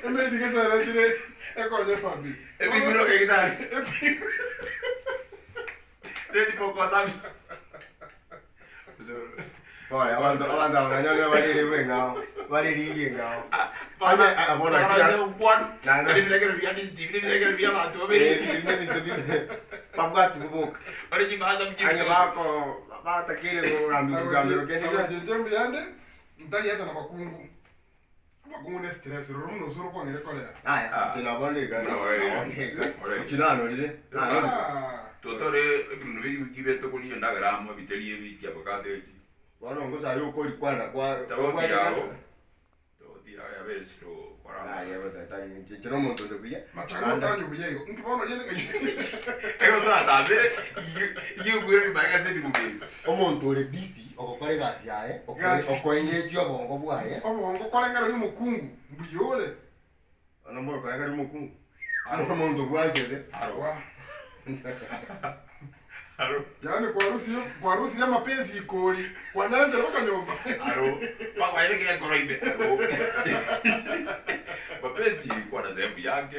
Emaid gese eretire ekonye efamiri. Ebibiro kegitari. Ready for consumption. Pole, abanto abanto aba nanyore barire bweng'ao, bare rigi eng'ao. Onye ah, bono Bakarasia kira- gokwana. Naende- Bari ebirengererio bia disney, bire ebirengererio bia abanto Eh, babere. ebi nebinto bire babwati boboka. Bare chibasa Onye bako batakeire kogambia kogambia kende gionsi. Agochencha mbuyande ntariete na bakungu. Abakungu ne stress roro buna osoro kwang'ire korea. Aya, Ah. inche nabo niga- Buna ore iga. nabo niga. Ore iga. Inche nanorire, nanorire. Ah. Totore ebinto biri wiki ibere tokoria endagera amo ebiteri ebi chiavocado echi. Bono ngosaye okorikwana kwa Tobauti obwate yao. gento. Oti yaye yabere slow kora. Aye bono tari inche inche nomonto onde buya. Machani otanyu buya igo. Inki bono riende ng'ai? Ekero toratambere igo ribaga ase ebirumbe ebi. Omonto ore busy ogokora egasi yaye, Gasi. okoengage obongo bwaye. Obongo korengereria omokungu mbuya ore. Bono mokorengereria omokungu, omonto bwanchete. Aro. Wa. Aro. Yaani kwarusirie kwarusirie amapensi ikori, kwanyarentere mpaka nyomba. Aro. Bakwaire kera ekoro ime. Aro. Mapenzi ilikuwa na sehemu yake.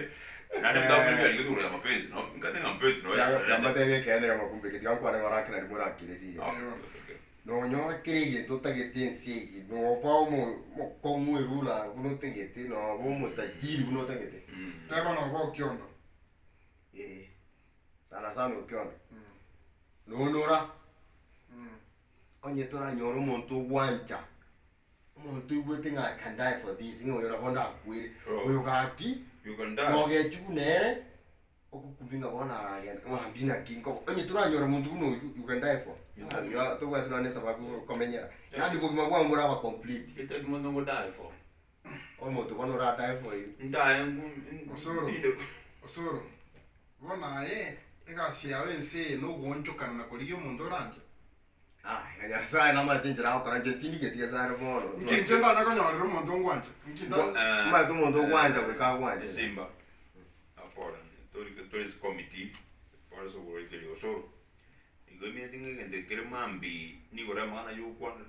Na ndio mtamu mimi aligeuza ya mapenzi no. Nikatenga mapenzi no. Yambatebia ekeene yamakumbe tiga nkwane ng'ora ake nari morakire serious. Nonyore kera egento otagete ense eye, noba omo omokong'u erula buna otagete, noba omotajiri buna otagete. Teba noba okiondo. Eh. Sana sana okionda. Nonora, onye toranyore omonto ogwancha, omonto oigwete ng'a I can die for this, ng'a oyo nabo ndakwere, Oh. oyo gaki, You can die. nogechiwu nere, ogokumia ng'a bono aragenda, mwambie naki nkoba, onye toranyora monto buna oywo, you can die for. Ng'a tobwati nonye na esababu ya okomenyera, yaani obogima bwao mboraba complete. Getaki monto ngo die for. Omonto bono ora die for you. Ndaye ngu Osoro. ntinde. Osoro, bono aye egasi yao ense eye nogoonchokana na korigia omonto oranche? Aya Nyasaye namanyete enchera agokora inche tindigeti gese are bono. Inki inche ntanya konyorera omonto ongwancha? Inki nta Omanyete omonto ogwancha goika agwanche. Simba. Apora. Tori tori ase committee. Pore ase oborekereria osoro. Igo emineti ng'a egento ekere mambia nigo ore amang'ana ya okwana.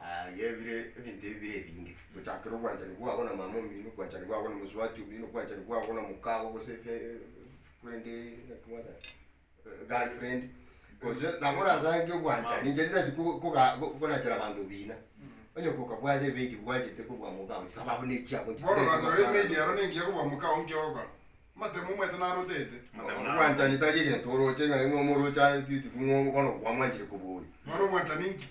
Aye ebire ebinto ebi bire ebinge, gochakera obwanchani bwabo na mama omino, obwanchani bwabo na mosubati omino, obwanchani bwabo na mokago gose efe friend naki mwateba girlfriend, gose nabo orasange obwanchani inche titati ko- koga konachera abanto bina, onye kokabwate ebegi bwanchete kobua mokao sababu na echiabo inche Bono titari oranyore kobasanga. emaid ero nengiya kobua mokao nki ogokora? Amatemo omanyete narotete. Obwanchani tari egento oroche ng'a ng'a omoroche are beautiful ng'a bono kwamwanchire kobua oyo. Bono obwanchani inki?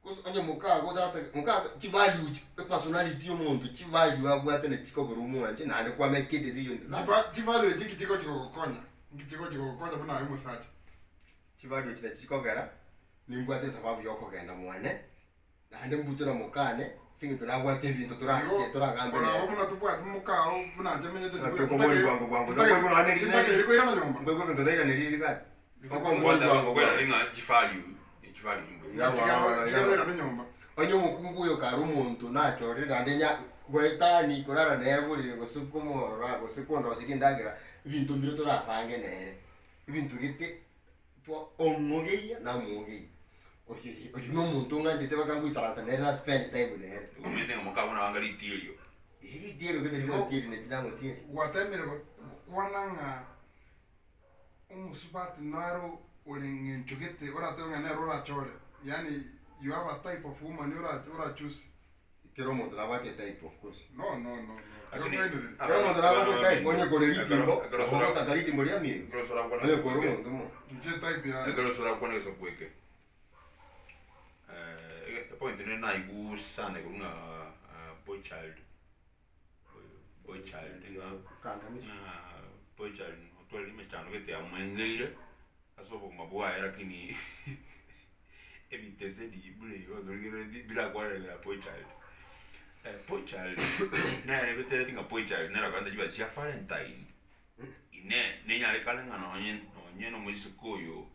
Gose onye mokago tata mokago chivalue chi epersonality ya omonto chivalue abwate nachi chikogera omwanche naende kwa make edecision Chiva chivalue echi nki chigochi gogokonya? Nki chigochi gogokonya buna aye omosacha? Chivalue echi nachi chikogera nimbwate esababu ya okogenda mwane naende mbutwe na mokane ase eng'encho nabwate ebinto Igo torache toragambe oraba nere. buna tobwati mokao buna inche menyete Naki okomoria bwango bwango, tokoigwa nonya ne titakeire koirana nyomba. Nkoigwa egento nairaneria rigari. Okomoria bwango Okwera bwango. ng'a chivalue, chivalue mbuya. Ya Tiga tiga toirane nyomba. Onye omokungu oyo kare omonto nachorire naende nya goetani korara nere borere gose komorora gose kondoseria endagera, ebinto mbire torasange nere, ebinto gete twa ong'ogeia namwogei. Oyo oyio na omonto ong'anchete mpaka ngoisaransa nere na spend time nere. Omanyete ng'a mokabuna banga ritierio. Eeh ritierio gete rigotieri nachi nagotieri. Gwatemire gokwana ng'a Omosubati naro ore ng'encho gete oratebe ng'a nere orachore, yaani you have a type of woman ora ora choose. Kera omonto nabwate etype of course. No no no no, tiga kong'ainereria. Kera omonto nabwate etype, onye kore ritimbo, ogotaka ritimbo ria mino, onye kore omonto omo. Inche etype yane. Ekero osora kwana egesaku eke, epoint nere naigwa sana igoro ng'a boy child. Boy child ng'a boy child otwarire emechando gete yamwengeire ase obogima bwaye lakini ebiteseni buna ebi bono rigereretie birakwanere boy child. Boy child nere ebetereti ng'a boy child nere akorenta chibesa chia valentine, inee nenyarekane ng'a nonye nonye na omoiseke oyo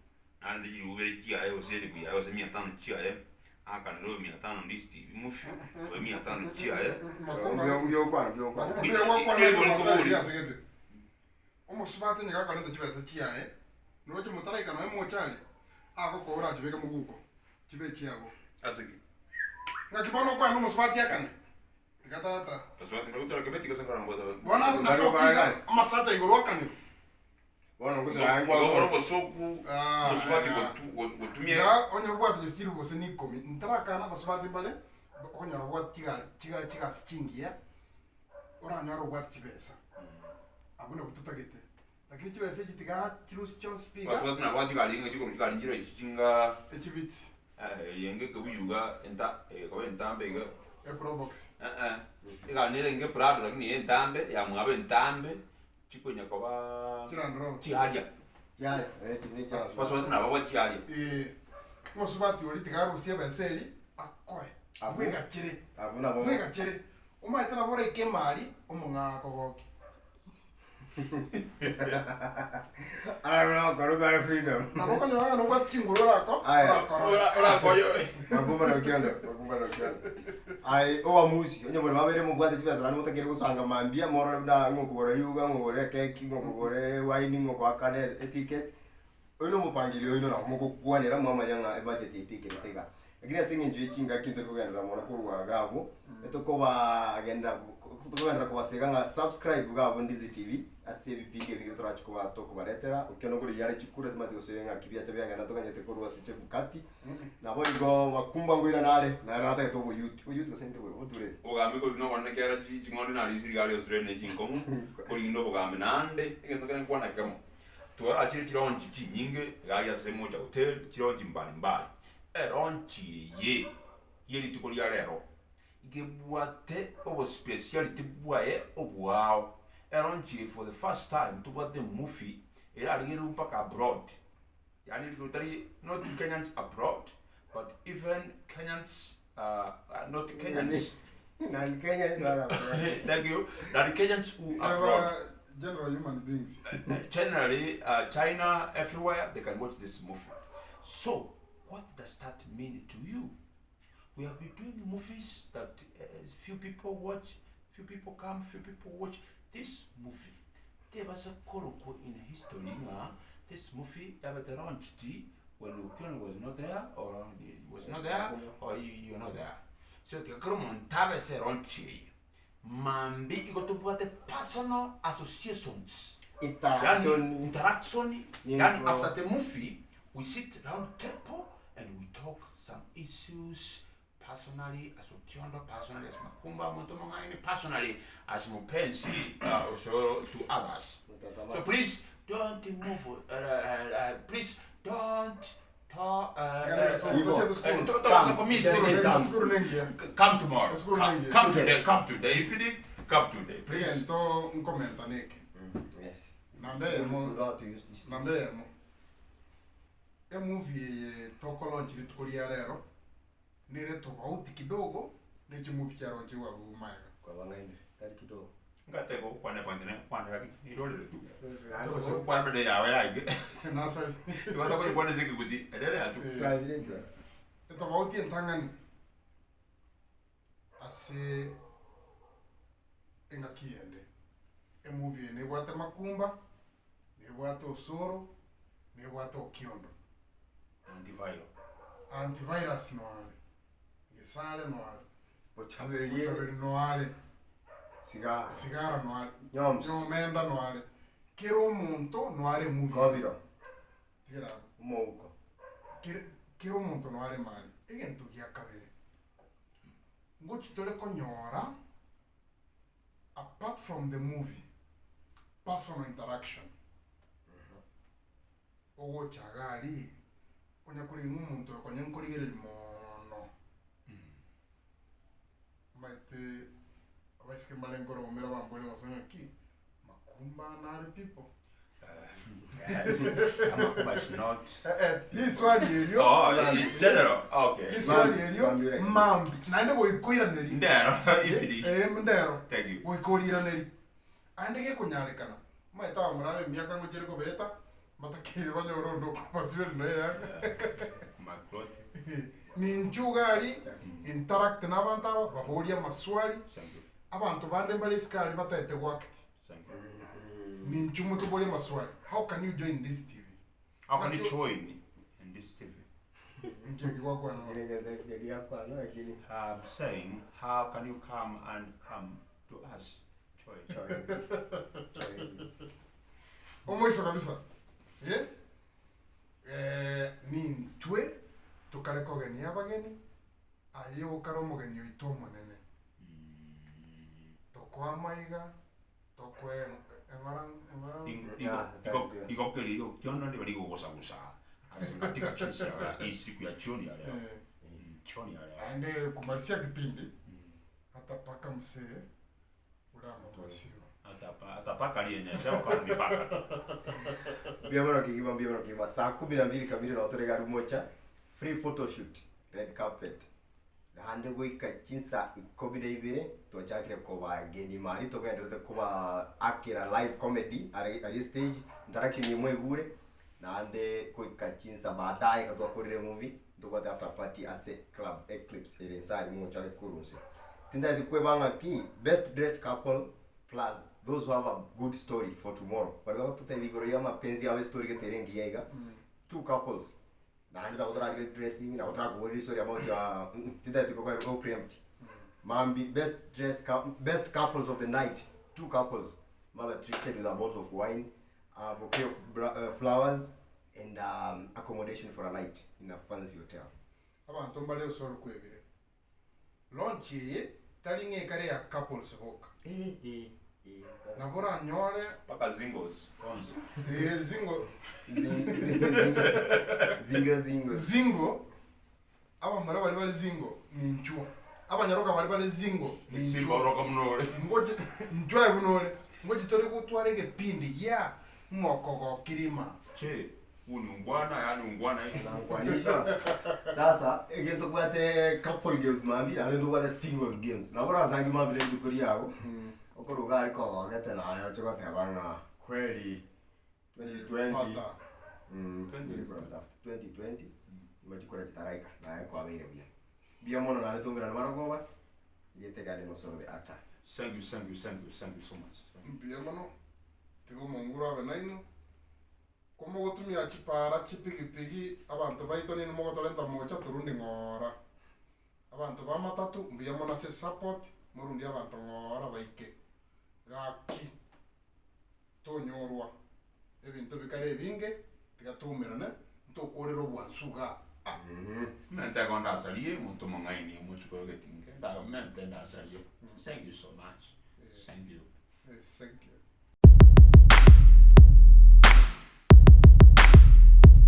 Naende chirubere chiaye gose elifu yaye gose mia tano chiaye, aakanere oyo mia tano ndisiti bimufi, oyo mia tano chiaye. Omosubati onye gakorenta chibesa chiaye, noroche motaraika nonya mocha aria, agokoa orachibeke moguko, chibe echiago. Ase ki? Ng'aki bono okwana omosubati akane? Tiga tata. Basubati mbagotora kebeti gose nkarangwa Bono ase okoiga amasacha igoro akanirwe. Bono ngosira Igo ngwasora. obosoku Ah, mosubati ah. gotumia Iga onye obwate chisiru gose na ikomi, ntarakana abasubati mbare, okonyora obwate chigari chiga chigasi chingiya, oranyore obwate chibesa. Abwo nabwo totagete. Lakini chibesa echi tiga chirusie chionsi pi iga, Abasubati nabwo chigari ng'a chikoru chigari nchire echi chinga echibiti, eyenge ekebuyuga enta ekoba entambe iga eprobox. eh egari nere enge prado lakini entambe yamwabo entambe Chikonya koba Chiland Rover. chiaria. Chiaria, eh, chiri ne chiaria. Basubati nabo babwate chiaria. Ee, omosubati oria tiga arusie ebesa eria akoe, Abwo. bwegachere, Abwo nabo. bwegachere. Omanyete nabo oraike emari, omong'aa akogokia. Ara nokora otware freedom. Nabo okonyora ng'a nobwate chinguru orako Aya. orakorore. Orakoyo. Makumba na okiondo, makumba na okiondo. Aye owamusi, onye more babere mobwate chibesa naende motakeri gosanga mambia morore buna ng'a okogora riuga, ng'a ogore ekeki, ng'a okogore ewine, ng'a okoakana eticket. Oyo na omopangilio oino nabo mogokwanera mwamanya ng'a ebudget yaito ekerete iga. Lakini ase eng'encho ye chingaki ntori kogenderera mono korwa iga abwo, etokobagenderera tokogenderera kobasega ng'a subscribe iga abwo Ndizi TV, ase ebipindi ebinge torache koba tokobaretera, okio nokorigia are chikura timanyeti gose ng'aki biacha biagenda toganyete korwa ase Chebukati, nabo igo makumba nkoirana are, nere natagete oboyuti, oboyuti gose ninde bobe obotureri. Obogambi korwa nobonene kera ching'ondi narisirie iga are Australia ne chinkong'u, korinde obogambi naende egento kere nkwana ekemo. Twarachire chironchi chinyinge iga ase Moja Hotel, chironchi mbali mbali. Eronchi eye ye rituko ria rero iga ebwate obospeciality bwaye obwao. Eronchi eye for the first time tobwate emovie erarigererwe mpaka abroad, yaani rigoro tari not Kenyans abroad but even Kenyans not Kenyans Non Kenyans are abroad. Thank you. Non Kenyans who abroad. Eba general human beings. Generally, China, everywhere, they can watch this movie. So, what does that mean to you? We have been doing movies that few people watch, few people come, few people watch. This movie, tebasa korokwa in history ng'a this movie yabete launched when Otieno was not there or was not there or you, you're not there. So tiga kera omonto abe ase launch eye. Mambia igo tobwate personal associations. Interaction. Yani interaction, yani after the movie we sit round table and we talk some issues personally as Okiondo, personally as Makumba omonto omong'aini, personally as Mupenzi also to others. So please don't move, please don't talk, Ivo. Esukuru nengiya. come tomorrow, Esukuru come, nengiya. come today, come today evening, come today, please. Egento nkomenta neke. Yes. Namba eyemo, To how to use this. namba eyemo. Emovie eye tokolaunch rituko ria rero, nere tofauti kidogo ne chimovie chiaronchigwe abwo magega. Kwabang'ainire, tari kidogo. Ngateba gokwana kwancha nakwana lakini irorere tu. Gose gokwana mbere yawe yaige. Nasari. Igo tokoyekwana ase ekegusii, enderea tu. Eh. Translate. Etofauti entang'ani ase engaki eyende, emovie eye nebwate makumba, nebwate osoro, nebwate okiondo. Antiviral. Antivirus noare, gesare noare, Bochaberie. Bochaberi noare, Sigara. sigara noare, Nyoms. nyomenda noare, kera omonto noare emovie. Kobiro. Tigera abwo. Omouko. Kere kera omonto noare emari. Egento gia kabere, ngochi tore konyora apart from the movie, personal interaction. Ogocha iga aria, onya korigia ng'a omonto oyo konya nkorigereria moono, omanyete abaiseke mbare nkoromera bamborie gose ng'aki, makumba nare people. Amakuba is not. Eh, eh, riswali erio Oh, it's general. Okay. riswali erio Mambi, mambi. mambi naende goikoiraneria Ndero, if it is. Eh, ndero Thank you. goikoriraneri Aende gekonyarekana, omanyete abamura b'emiaka ngochiere kobeeta, mbatakeire banyore onde okobasiberia nonya eyanga. Ninche iga aria, interact na abanto aba, baborie amaswali, abanto bande mbare isiko aria batagete goact. Ninche omotoborie amaswali, how can you join this TV? How can you join in this TV? Inki eki gwakwana bono? Riakwana lakini I'm saying, how can you come and come to us? Join. Join. Omoiso kabisa eh, eh, nintwe tokare kogenia abageni, aye okare omogeni oito omonene. Tokoa amaiga, tokoa eng'ora eng'ora Igo keri okiondo ndiba rigogosagusa ase katika chinsa isiku ya jioni ya leo. Eh, Jioni ya leo. aende kumalisia kipindi atapaka msee ule amamasiwa Atapaka aliyenyesha kwa mipaka. Mbuya mono kegima, mbuya mono kegima. Saa kumi na mbili kamili nabo tore iga Rumocha, free photoshoot, red carpet. Naende goika chinsa ikomi na ibere twachakire kobageni mari togenderete kobaakera live comedy are aria stage interaction eye mwaigure naende goika chinsa baadaye ekero twakorire emovie ntobwate after party ase club eclipse ere inse aria mochake korwa inse. Tintageti kweba ng'aki best dressed couple plus those who have a good story for tomorrow baria bagototebia igoro ya amapenzi abo estory gete ere engiya iga two couples Naende nabo torarire dressing, nabo torakoborie riswali about your tintageti gokoa go preempt. Mambi best dressed cou- best couples of the night, two couples mbabe treated with a bottle of wine, a bouquet of bra- flowers and accommodation for a night in a fancy hotel. Abanto mbare ase orokwebire. Launch eye tari ng'a ekare ya couples boka. Eh, eh, eh. Nabo oranyore Mpaka zingles bonsi. eh, zingo Zingo zingo. zingo abamura baria bare zingo ninchwo abanyaroka baria bare zingo Simba ninchwo oroka buna ore. ngochi inchwo aye buna ore ngochi tore gotwara egepindi gia ng'a okogokirima Che, huu ni ungwana, yaani ungwana hii. Nankwanisha. Sasa egento tobwate couple games mambia naende ntobwate singles games. Nabo orasangi mambia na rituko riago, okoruga aria kogogete naye oche goteba ng'a kweli 2020 Pata. 2020 nigo chikura chitaraika naye kwabeire buya. Mbuya mono naende tomerane barogoba, rieta riane nosoro the actor. Thank you, thank you, thank you, thank you so much. Mbuya mono, tiga omonguru abe nainwe. Komogotumia chipaara chipigipigi, abanto baito ninwe mogotorenta mocha torundi ng'ora. Abanto ba matatu mbuya mono ase support, morundie abanto ng'ora baike. Gaki tonyorwa ebinto bikare ebinge tiga toumerane ntokorere obwansu igaa ah. Mente igo ndasarie omonto omong'aini omochie kore getinge nda mente ndasarie thank you so much thank you. Thank you.